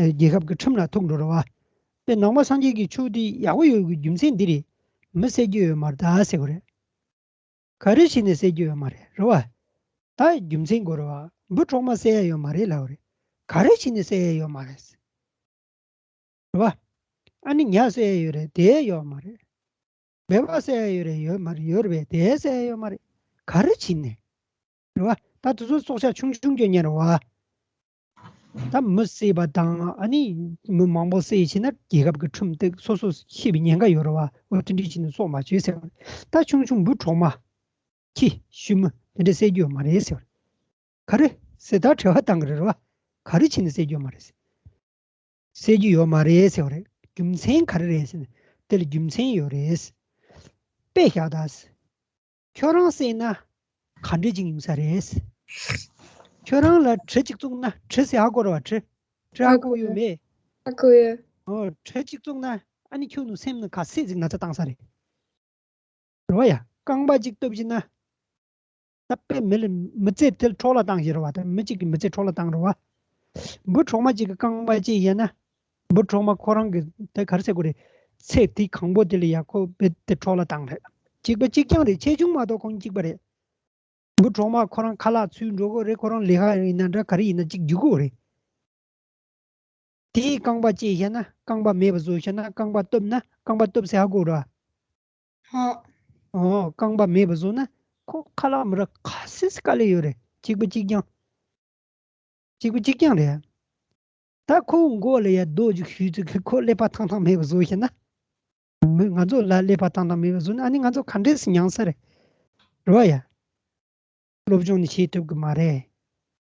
རྒྱལ་ཁབ་ཀྱི་ཁྲིམས་ལ་ཐུག་འགྲོ་རེད་བ། དེ་ནང་པ་སངས་རྒྱས་ཀྱི་ཆོས་དེ་ཡག་པོ་ཡོད་ཀྱི་རྒྱུ་མཚན་འདི་རེད། མི་བསད་རྒྱུ་ཡོད་མ་རེད་ད་ཟེར་བ་རེད། ག་རེ་བྱས་ནས་བསད་རྒྱུ་ཡོད་མ་རེད་རེད་བ། ད་རྒྱུ་མཚན་དགོས་རེད་བ། འབུ་གྲོག་མ་བསད་ཡ་ཡོད་མ་རེད་ལབ་བ་རེད། ག་རེ་བྱས་ནས་བསད་ཡ་ཡོད་མ་རེད། རེད་བ། ཨ་ནི་ཉ་བསད་ཡ་ཡོད་རེད་དེ་ཡོད་མ་རེད། སྦལ་པ་བསད་ཡ་ཡོད་རེད་ཡོད་མ་རེད་ཡོད་རེད་པས་དེ་བསད་ཡ་ཡོད་མ་རེད། ག་རེ་བྱས་ནས། རེད་བ། ད་དེ་ཚོ་སྲོག་ཆགས་ཆུང་ཆུང་སྐྱོན་ཉེ་རེད་བ། ད་མི་བསད་པ་དང་ཨ་ནི་མི་མང་པོ་བསད་བྱས་ན་རྒྱལ་ཁབ་ཀྱི་ཁྲིམས་དེ་སོ་སོ་ཤེས་པའི་ཉེན་ཁ་ཡོད་རེད་བ། འོ་དེ་འདྲ་བྱས་ནས་སྲོག་མ་གཅོད་ཟེར་བ་རེད། ད་ཆུང་ཆུང་འབུ་གྲོག་མ། ཁྱི་ཤི་མི་དེ་འདྲ་བསད་རྒྱུ་ཡོད་མ་རེད་ཟེར་བ་རེད། ག་རེ་ཟེར་ད་དྲི་བ་བཏང་གི་རེད་རེད་བ། ག་རེ་བྱས་ནས་བསད་རྒྱུ་ཡོད་མ་རེད་ཟེར། བསད་རྒྱུ་ཡོད་མ་རེད་ཟེར་བ་རེད། རྒྱུ་མཚན་ག་རེ་རེད་ཟེར་ན། དེ་ལ་རྒྱུ་མཚན་ཡོད་རེད། དཔེ་བཞག་ད། ཁྱོད་རང་བསད་ན་ག་འདྲ་ཅིག་ཡོང་ས་རེད། ཁྱོད་རང་ལ་གྲི་གཅིག་བཙུགས་ན། གྲི་ཟེར་ཧ་གོ་རེད་བ། གྲི། གྲི་ཧ་གོ་ཡོད་མེད། ཧ་གོ་ཡོད། ཨོ་གྲི་གཅིག་བཙུགས་ན་ཨ་ནི་ཁྱོད་ནི་སེམས་ནི་ག་ཚད་ཅིག་ན་ཚ་བཏང་ས་རེད། རེད་བ་ཡ། རྐང་པ་གཅིག་གཏུབ་བྱས་ན། ད་དཔེ་མི་ལ་མི་ཚེ་དེ་འཕྲོ་བརླག་བཏང་ཞིག་རེད་བ། ད་མི་གཅིག་གི་མི་ཚེ་འཕྲོ་བརླག་བཏང་རེད་བ། འབུ་གྲོག་མ་གཅིག་གི་རྐང་པ་གཅིག་ཡིན་ན། འབུ་གྲོག་མ་ཁོ་རང་གི་དེ་ག་རེ་ཟེར་དགོས་རེད། ཚེ་དེ་གང་པོ་དེ་ལ་ཡ་ཁོ་བེད་དེ་འཕྲོ་བརླག་བཏང་རེད། གཅིག་པ་གཅིག་རྐྱང་རེད། ཆེ་ཆུང་མ་གཏོགས་ཁོང་གཅིག་པ་རེད། འབུ་གྲོག་མ་ཁོ་རང་ཁ་ལག་འཚོལ་འགྲོ་དགོས་རེད། ཁོ་རང་ལས་ཀ་ཡིན་ན་འདྲ་ག་རེ་ཡིན་ན་གཅིག་རྒྱུག་དགོས་རེད། དེའི་རྐང་པ་བཅད་བཞག་ན་རྐང་པ་མེད་པ་བཟོ་བཞག་ན་རྐང་པ་གཏུབ་ན་རྐང་པ་གཏུབ་ཟེར་ཧ་གོ་ར། ཧོ། ཨོ་རྐང་པ་མེད་པ་བཟོ་ན་ཁོ་ཁ་ལག་མི་ར་ག་སེ་སེ་དཀའ་ལས་ཡོད་རེད། གཅིག་པ་གཅིག་རྐྱང་། གཅིག་པ་གཅིག་རྐྱང་རེད། ད་ཁོ་མགོ་ལ་ཡ་རྡོ་ཅིག་གཞུས་ཚེ་ཁོ་ཀླད་པ་ཐང་ཐང་མེད་པ་བཟོ་བཞག་ན། མི་ང་ཚོ་ལ་ཀླད་པ་ཐང་ཐང་མེད་པ་བཟོ་ན་ཨ་ནི་ང་ཚོ་ག་འདྲས་སེ་མྱངས་ས་རེད། རེད་བ་ཡ། སློབ་སྦྱོང་ནི་བྱེད་ཐུབ་ཀྱི་མ་རེད།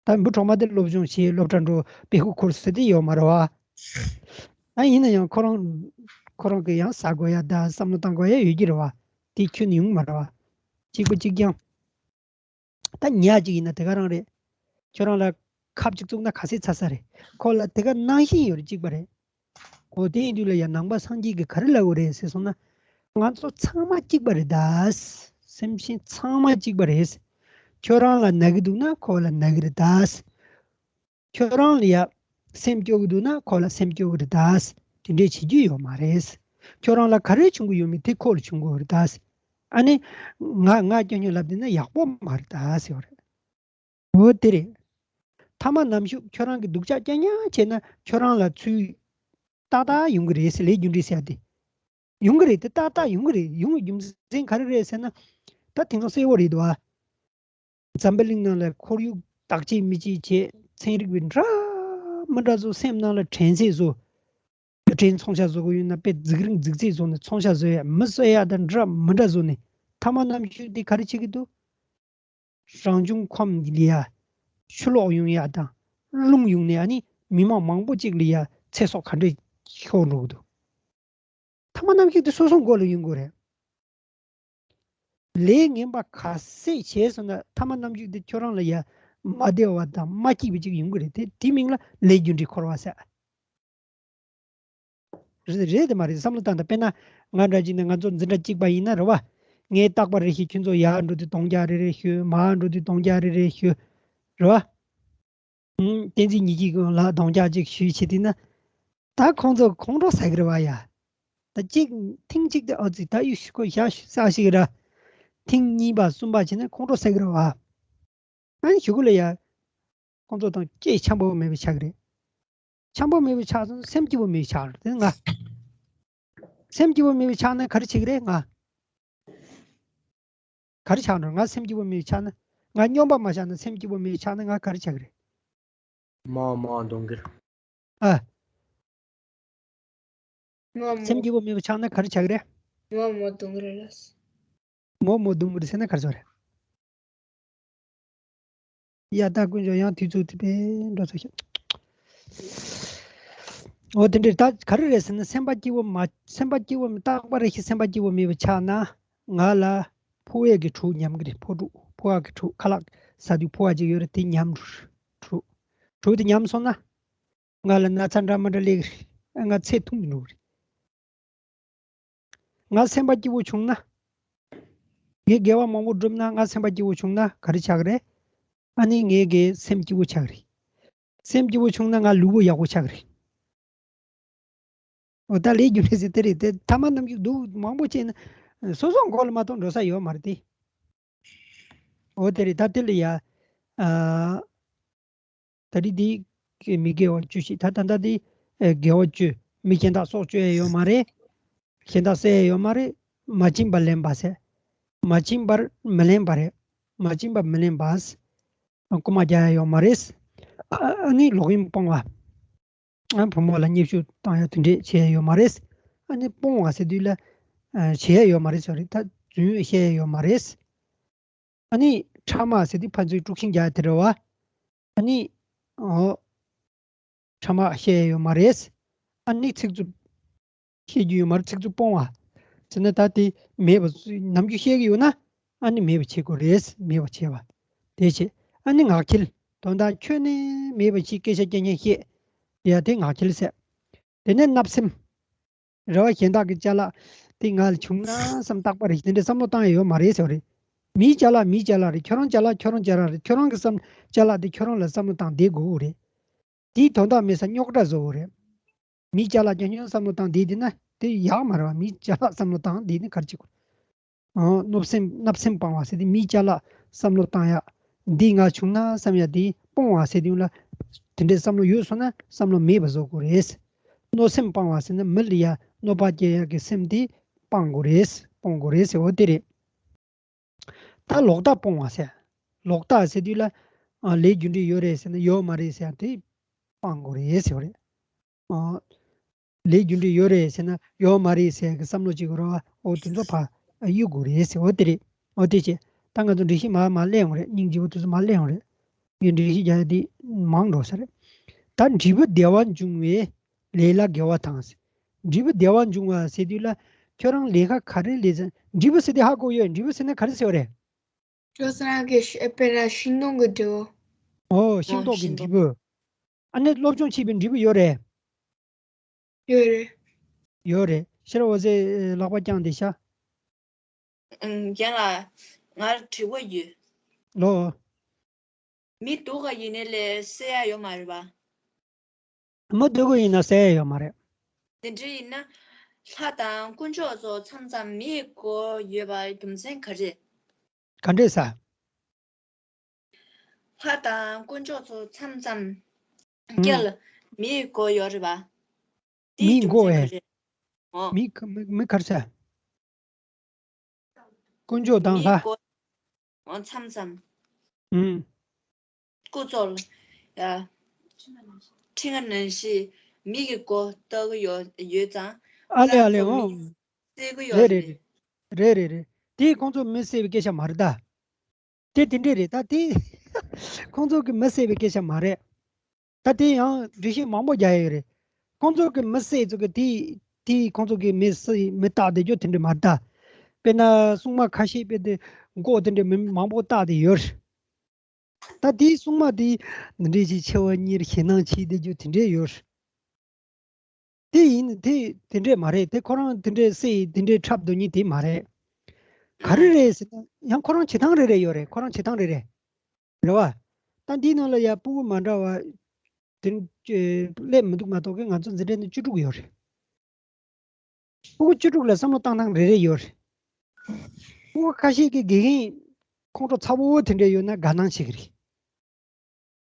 ད་འབུ་གྲོག་མ་དེ་སློབ་སྦྱོང་བྱེད་སློབ་གྲྭ་འགྲོ་དཔེ་ཁུག་འཁུར་ཟེར་དེ་ཡོད་མ་རེད་བ། ཨ་ཡིན་ན་ཡང་ཁོ་རང་ཁོ་རང་གི་ཡང་ཟ་དགོས་ཡ་ད་བསམ་བློ་བཏང་དགོས་ཡ་ཡོད་ཀྱི་རེད་བ། དེ་ཁྱོན་ནས་ཡོང་མ་རེད་བ། གཅིག་པ་གཅིག་རྐྱང་། ད་ཉ་གཅིག་ཡིན་ན་དེ་ག་རང་རེད། ཁྱོད་རང་ལ་ཁབ་གཅིག་བཙུགས་ན་ག་ཚད་ཚ་ས་རེད། ཁོ་ལ་དེ་ག་ནང་བཞིན་ཡོད་རེད། གཅིག་པ་རེད། འོ་དེ་ཡིན་དུས་ལ་ཡང་ནང་པ་སངས་རྒྱས་ཀྱིས་ག་རེ་ལབ་དགོས་རེད་ཟེར་སོང་ན། ང་ཚོ་ཚང་མ་གཅིག་པ་རེད་ད། སེམས་ཅན་ཚང་མ་གཅིག་པ་རེད། ཁྱོད་རང་ལ་ན་གི་འདུག་ན་ཁོ་ལ་ན་གི་རེད་ད། ཁྱོད་རང་ལ་ཡ་སེམས་སྐྱོ་གི་འདུག་ན་ཁོ་ལ་སེམས་སྐྱོ་གི་རེད་ད། དེ་འདྲས་བྱེད་རྒྱུ་ཡོད་མ་རེད། ཁྱོད་རང་ལ་ག་རེ་བྱུང་གི་ཡོད་མེད་དེ་ཁོ་ལ་བྱུང་གི་ཡོད་རེད་ད། ཨ་ནི། ང་ང་སྐྱོ་སྐྱོ་ལབ་བསྡད་ན་ཡག་པོ་མ་རེད་ད་ཟེར་བ་རེད། འོ་དེ་རེད། ཐ་མ་ནམ་ཞུགས་ཁྱོད་རང་གི་སྡུག་ཅག་རྐྱང་རྐྱང་བྱས་ན་ཁྱོད་རང་ལ་ཚུར་ཏག་ཏག་ཡོང་གི་རེད་ཟེར། ལས་རྒྱུ་འབྲས་ཟེར་ཡ་དེ། ཡོང་གི་རེད་དེ་ཏག་ཏག་ཡོང་གི་རེད། ཡོང་བའི་རྒྱུ་མཚན་ག་རེ་རེད་ཟེར་ན། ད་དེང་སང་གསལ་བོ་རེད་དོ། འཛམ་བུ་གླིང་ནང་ལ་ཁོར་ཡུག་བདག་གཅེས་མི་གཅེས་བྱས་ཚན་རིག་པ་འདྲ་མི་འདྲ་ཚོ་སེམས་ནང་ལ་དྲན་ཚད་བཟོ། རྡུལ་ཕྲན་མཚོན་ཆ་བཟོ་གི་ཡོད་ན་དཔེ་རྫིག་རིང་རྫིག་ཚད་བཟོ་ནས་མཚོན་ཆ་བཟོ་ཡ་མི་གསོད་ཡ་དང་འདྲ་མི་འདྲ་བཟོ་ནས་ཐ་མ་ནམ་ཞུགས་དེ་ག་རེ་བྱེད་ཀྱི་འདུག་རང་བྱུང་ཁམས་ལ་ཡ་ཆུ་ལོག་ཡོང་ཡ་དང་རླུང་ཡོང་ནས་ཨ་ནི་མི་མང་མང་པོ་གཅིག་ལ་ཡ་ཚེ་སྲོག་ག་འདྲས་ཤོར་འགྲོ་གི་འདུག་ཐ་མ་ནམ་ཞིག་དེ་སོ་སོ་མགོ་ལ་ཡོང་དགོས་རེད། ལས་ངན་པ་ག་ཚད་བྱས་སོང་ན་ཐ་མ་ནམ་ཞིག་དེ་ཁྱོད་རང་ལ་ཡ་མ་བདེ་བ་དང་མ་སྐྱིད་པ་ཅིག་ཡོང་གི་རེད་དེ། དེའི་མིང་ལ་ལས་རྒྱུ་འབྲས་འཁོར་བ་ཟེར། རེད་རེད་དེ་མ་རེད། བསམ་བློ་བཏང་དང་། དཔེར་ན་ང་འདྲ་ཅིག་ནས་ང་ཚོ་འཛིན་གྲྭ་གཅིག་པ་ཡིན་ན་རེད་བ། ངས་རྟག་པར་རེ་ཞིག་ཁྱོད་ཚོ་ཡར་འགྲོ་དུས་གདོང་རྒྱག་རེ་རེ་ཞུ། མར་འགྲོ་དུས་གདོང་རྒྱག་རེ་རེ་ཞུ། རེད་བ། ཨུམ། བསྟན་འཛིན་ཉི་སྐྱིད་ལ་གདོང་རྒྱག་ཅིག་ཞུས་བྱས་དུས་ན། ད་ཁོང་ཚོ་ཁོང་ཁྲོ་ཟ་གི་རེད་བ་ཡ། ད་གཅིག་ཐེངས་གཅིག་དེ་ཨ་ཙི་ད་ཡུ་ཤུ་ཁོ་ཞག་ཤུ་ས་ཞིག་ར། ཐེངས་གཉིས་པ་གསུམ་པ་བྱས་ན་ཁོང་ཁྲོ་ཟ་གི་རེད་བ། ཨ་ནི་གཞུག་གུ་ལ་ཡ། ཁོང་ཚོ་དང་སྐད་འཆམ་པོ་མེད་པའི་ཆགས་ཀྱི་རེད། འཆམ་པོ་མེད་པའི་ཆགས་སོང་། སེམས་སྐྱིད་པོ་མེད་པའི་ཆགས་རེད་དེ་ང་། སེམས་སྐྱིད་པོ་མེད་པའི་ཆགས་ན་ག་རེ་བྱེད་ཀྱི་རེད་ང་། ག་རེ་ཆགས་འགྲོ། ང་སེམས་སྐྱིད་པོ་མེད་པའི་ཆགས་ན། ང་སྨྱོན་པ་མ་བཞག་ན་སེམས་སྐྱིད་པོ་མེད་པའི་ཆགས་ན་ང་ག་རེ་ཆགས་ཀྱི་རེད། མོ་མོ་གདོང་གིར། ཨ། མོ་མོ། སེམས་སྐྱིད་པོ་མེད་པའི་ཆགས་ན་ག་རེ་ཆགས་ཀྱི་རེད། མོ་མོ་གདོང་གིར་ལ། མོ་མོ་གདོང་གིར་ཟེར་ན་ག་རེ་ཟེར་རེད། ཡ་ད་དཀོན་མཆོག་ཡང་དུས་ཚོད་དེ་པས་འགྲོ་ཚར་ཤག་འོ་དེ་འདྲས་ད་ག་རེ་རེད་ཟེར་ན། སེམས་པ་སྐྱིད་པོ་མ། སེམས་པ་སྐྱིད་པོ་མི་རྟག་པ་རེ་ཞིག་སེམས་པ་སྐྱིད་པོ་མེད་པ་ཆགས་ན། ང་ལ་ཕོ་བའི་གི་གྲོགས་ཉམས་ཀྱི་རེད། ཕོ་གྲོགས། ཕོ་བ་གི་གྲོགས། ཁ་ལག་ཟ་དུས་ཕོ་བ་ཅིག་ཡོད་རེད། དེ་ཉམས་གྲོགས། གྲོགས་དེ་ཉམས་སོང་ན། ང་ལ་ན་ཚ་འདྲ་མི་འདྲ་སླེབས་ཀྱི་རེད། ང་ཚེ་ཐུང་གི་འགྲོ་གི་རེད། ང་སེམས་པ་སྐྱིད་པོ་བྱུང་ན། ངས་དགེ་བ་མང་པོ་བསྒྲུབས་ན། ང་སེམས་པ་སྐྱིད་པོ་བྱུང་ན་ག་རེ་ཆགས་ཀྱི་རེད། ཨ་ནི་ངའི་གི་སེམས་སྐྱིད་པོ་ཆགས་ཀྱི་རེད། སེམས་སྐྱིད་པོ་བྱུང་ན་ང་ལུས་པོ་ཡག་པོ་ཆགས་ཀྱི་རེད། འོ་ད་ལས་རྒྱུ་འབྲས་ཟེར་དེ་རེད་དེ། ཐ་མ་རྣམ་འགྱུར་སྡུག་མང་པོ་བྱས་ན་སོ་སོ་མགོ་ལ་མ་གཏོགས་འགྲོ་ས་ཡོད་མ་རེད་དེ། འོ་དེ་རེད། ད་དེ་ལ་ཡ། ཨ། ད་རེས་འདི་མི་དགེ་བ་བཅུ་ཞིག་ད་ད་ལྟ་འདི་དགེ་བ་བཅུ། མི་གཞན་དག་སྲོག་གཅོད་ཡ་ཡོད་མ་རེད། གཞན་དག་བསད་ཡ་ཡོད་མ་རེད། མ་བྱིན་པ་ལེན་པ་ཟེར། མ་བྱིན་པར་མི་ལེན་པ་རེད། མ་བྱིན་པ་མི་ལེན་པ། རྐུ་མ་རྒྱག་ཡ་ཡོད་མ་རེད། ཨ་ནི་ལོག་གཡེམ་སྤོང་བ། ཨ་བུ་མོ་ལ་བརྙས་བཅོས་བཏང་ཡ་དེ་འདྲས་བྱེད་ཡ་ཡོད་མ་རེད། ཨ་ནི་སྤོང་བ་ཟེར་དུས་ལ་བྱེད་ཡ་ཡོད་མ་རེད། སོ་རེད། ད་རྫུན་བཤད་ཡ་ཡོད་མ་རེད། ཨ་ནི་ཕྲ་མ་ཟེར་དུས་ཕན་ཚུན་དཀྲུག་ཤིང་རྒྱག་ཡ་དེ་རེད་བ། ཨ་ནི། ཨོ། ཕྲ་མ་བཤད་ཡ་ཡོད་མ་རེད། ཨ་ནི་ཚིག་རྩུབ་བཤད་རྒྱུ་ཡོད་མ་རེད། ཚིག་རྩུབ་སྤོང་བ་ཟེར་ན་ད་དེ་མེད་པ། ནམ་རྒྱུན་བཤད་ཀྱི་ཡོད་ན་ཨ་ནི་མེད་པ་བྱེད་དགོས་རེད། མེད་པ་བྱེད་པ་དེ་བྱེད། ཨ་ནི་ངག་འཁྱལ། དོན་དག་ཁྱོན་ནས་མེད་པ་ཞིག་སྐད་ཆ་རྐྱང་རྐྱང་བཤད་ཡ་དེ་ངག་འཁྱལ་ཟེར། དེ་ནས་བརྣབ་སེམས། རེ་བ་གཞན་དག་གི་ཅ་ལག་དེ་ང་ལ་བྱུང་ན་བསམ། རྟག་པར་དེ་འདྲའི་བསམ་བློ་བཏང་ཡ་ཡོད་མ་རེད་ཟེར་བ་རེད། མིའི་ཅ་ལག་མིའི་ཅ་ལག་རེད། ཁྱོད་རང་ཅ་ལག་ཁྱོད་རང་ཅ་ལག་རེད། ཁྱོད་རང་གི་བསམ། ཅ་ལག་དེ་ཁྱོད་རང་ལ་བསམ་བློ་བཏང་བསྡད་དགོས་རེད། དེའི་དོན་དག་མེད་ས་རྙོག་དྲ་བཟོ་དགོས་རེད། མིའི་ཅ་ལག་རྐྱང་རྐྱང་བསམ་བློ་བཏང་བསྡད་དེ་ན་དེ་ཡག་མ་རེད་བ། མིའི་ཅ་ལག་བསམ་བློ་བཏང་བསྡད་ནི་ག་རེ་བྱེད་དགོས། ཨ། བརྣབ་སེམས། བརྣབ་སེམས་སྤང་བ་ཟེར་དེ་མིའི་ཅ་ལག་བསམ་བློ་བཏང་ཡ། འདི་ང་བྱུང་ན་བསམ་ཡ་དེ་སྤོང་བ་ཟེར་དེ་ལ། དེ་འདྲའི་བསམ་བློ་ཡོད་སོང་ན་བསམ་བློ་མེད་པ་བཟོ་དགོས་རེད། གནོད་སེམས་སྤང་བ་ཟེར་ན་མི་ལ་ཡ་གནོད་པ་སྐྱེལ་ཡ་གི་སེམས་དེ་སྤང་དགོས་རེད། སྤོང་དགོས་རེད་ཟེར་བ་དེ་རེད། ད་ལོག་ལྟ་སྤོང་བ་ཟེར། ལོག་ལྟ་ཟེར་དུས་ལ། ཨ། ལས་རྒྱུ་འབྲས་ཡོད་རེད་ཟེར་ན་ཡོད་མ་རེད་ཟེར་ཡ་དེ་སྤང་དགོས་རེད་ཟེར་བ་རེད། ཨ། ལས་རྒྱུ་འབྲས་ཡོད་རེད་ཟེར་ན་ཡོད་མ་རེད་ཟེར་གི་བསམ་བློ་ཅིག་རོ། འོ་དེ་ཚོ་ཕར་གཡུག་དགོས་རེད་ཟེར། འོ་དེ་རེད། འོ་དེ་བྱས། ད་ང་ཚོ་འགྲེལ་བཤད་མར་མར་གླེང་ཡོང་རེད། སྙིང་རྗེ་པོ་དེ་ཚོ་མར་གླེང་ཡོང་རེད། ངས་འགྲེལ་བཤད་རྒྱག་ཡ་དེ་མང་འགྲོ་ས་རེད། ད་འབྲས་བུ་བདེ་བ་འབྱུང་བའི་ལས་ལ་དགེ་བ་དང་ཟེར། འབྲས་བུ་བདེ་བ་འབྱུང་བ་ཟེར་དུས་ལ་ཁྱོད་རང་ལས་ཀ་ག་རེ་ལས་ཟེར། འབྲས་བུ་ཟེར་དེ་ཧ་གོ་ཡོད། འབྲས་བུ་ཟེར་ན་ག་རེ་ཟེར་བ་རེད། ཁྱོད་རང་གི་ཤ་དཔེར་ན་ཤིང་སྡོང་གི་འབྲས་བུ། ཨོ། ཤིང་ཨོ་ཏོག་གི་ཤིང་ཏོག་འབྲས་བུ། ཨ་ནི་སློབ་སྦྱོང་བྱས་པའི་འབྲས་བུ་ཡོད་རེད། ཡོད་རེད། ཡོད་རེད། ཤེས་རབ་འོད་ཟེར་ལག་པ་བརྐྱངས་བསྡད་ཤག་ཨང་། རྒན་ལགས། ང་ལ་དྲི་བ་ཡོད། ལོ། མི་སྡུག་ག་ཡིན་ནའི་ལས་བསད་ཡ་ཡོད་མ་རེད་པ། མི་སྡུག་ག་ཡིན་ན་བསད་ཡ་ཡོད་མ་རེད། དེ་འདྲ་ཡིན་ན། ལྷ་དང་དཀོན་མཆོག་ཚོ་མཚམས་མཚམས་མི་ཡི་མགོ་ཡོད་པ་རྒྱུ་མཚན་ག་རེ། ག་འདྲས་ས། ལྷ་དང་དཀོན་མཆོག་ཚོ་མཚམས་མཚམས། ཨང་། སྐྱེ་ལ་མི་ཡི་མགོ་ཡོད་རེད་པ། དེའི་མིའི་རྒྱུ་མགོ་མཚན་ཨེ། ག་རེ། ཨོ། མི་ག་མི་མི་ག་རེ་ཟེར། དཀོན་མཆོག་དང་མིའི་ལྷ། མགོ། ཨོ། མཚམས་མཚམས། ཨང་། སྐུ་ཚོགས་ལ་ཡ། ཕྲེང་བ་ནང་བཞིན་མི་གི་མགོ་ལྟ་གི་ཡོད་ཡོད་ཙང་། ཨ་ལེ་ཨ་ལེ། ཨོ། བསད་གི་ཡོད་རེད། རེད་རེད་རེད། རེད་རེད་རེད། དེ་ཁོང་ཚོ་མི་བསད་པའི་སྐད་ཆ་མ་རེད་ད། དེ་དེ་འདྲས་རེད་ད། དེ་ཁོང་ཚོ་གི་མི་བསད་པའི་སྐད་ཆ་མ་རེད། ད་དེ་ཡང་འགྲེལ་བཤད་མང་པོ་རྒྱག་ཡ་ཡོད་རེད། ཁོང་ཚོ་གི་མི་བསད་ཚོ་གི་དེ་དེ་ཁོང་ཚོ་གི་མི་བསད་མི་བཏགས་བསྡད་རྒྱུ་དེ་འདྲས་མ་རེད་ད། དཔེར་ན་སྲུང་མ་ཁ་ཤས་དཔེ་དེ་མགོ་དེ་འདྲས་མི་མང་པོ་བཏགས་བསྡད་ཡོད་རེད། ད་དེའི་སྲུང་མ་དེ་འདི་འདྲས་ཅིག་འཆི་བ་གཉེར་ཞེད་སྣང་བྱེད་བསྡད་རྒྱུ་དེ་འདྲས་ཡོད་རེད། དེ་ཡིན་དེ་དེ་འདྲས་མ་རེད། དེ་ཁོ་རང་དེ་འདྲས་སེ་དེ་འདྲས་འཁྲབ་སྡོད་མཁན་དེ་མ་རེད། ག་རེ་རེད་ཟེར་ན་ཡང་ཁོ་རང་བྱེད་སྟངས་རེ་རེ་ཡོད་རེད། ཁོ་རང་བྱེད་སྟངས་རེ་རེ་རེད་བ། ད་འདིའི་ནང་ལ་ཡ་སྤུ་གུ་མ་འདྲ་བ་དེ་སླེབས་མི་འདུག་མ་གཏོགས་ཀི་ང་ཚོ་འཛིན་གྲྭ་ནི་བཅུ་དྲུག་ཡོད་རེད། སྤུ་གུ་བཅུ་དྲུག་ལ་བསམ་བློ་བཏང་སྟངས་རེ་རེ་ཡོད་རེད། སྤུ་གུ་ཁ་ཤས་ཀྱི་དགེ་རྒན་ཁོང་ཁྲོ་ཚ་པོ་དེ་འདྲ་ཡོད་ན་དགའ་སྣང་བྱེད་ཀྱི་རེད།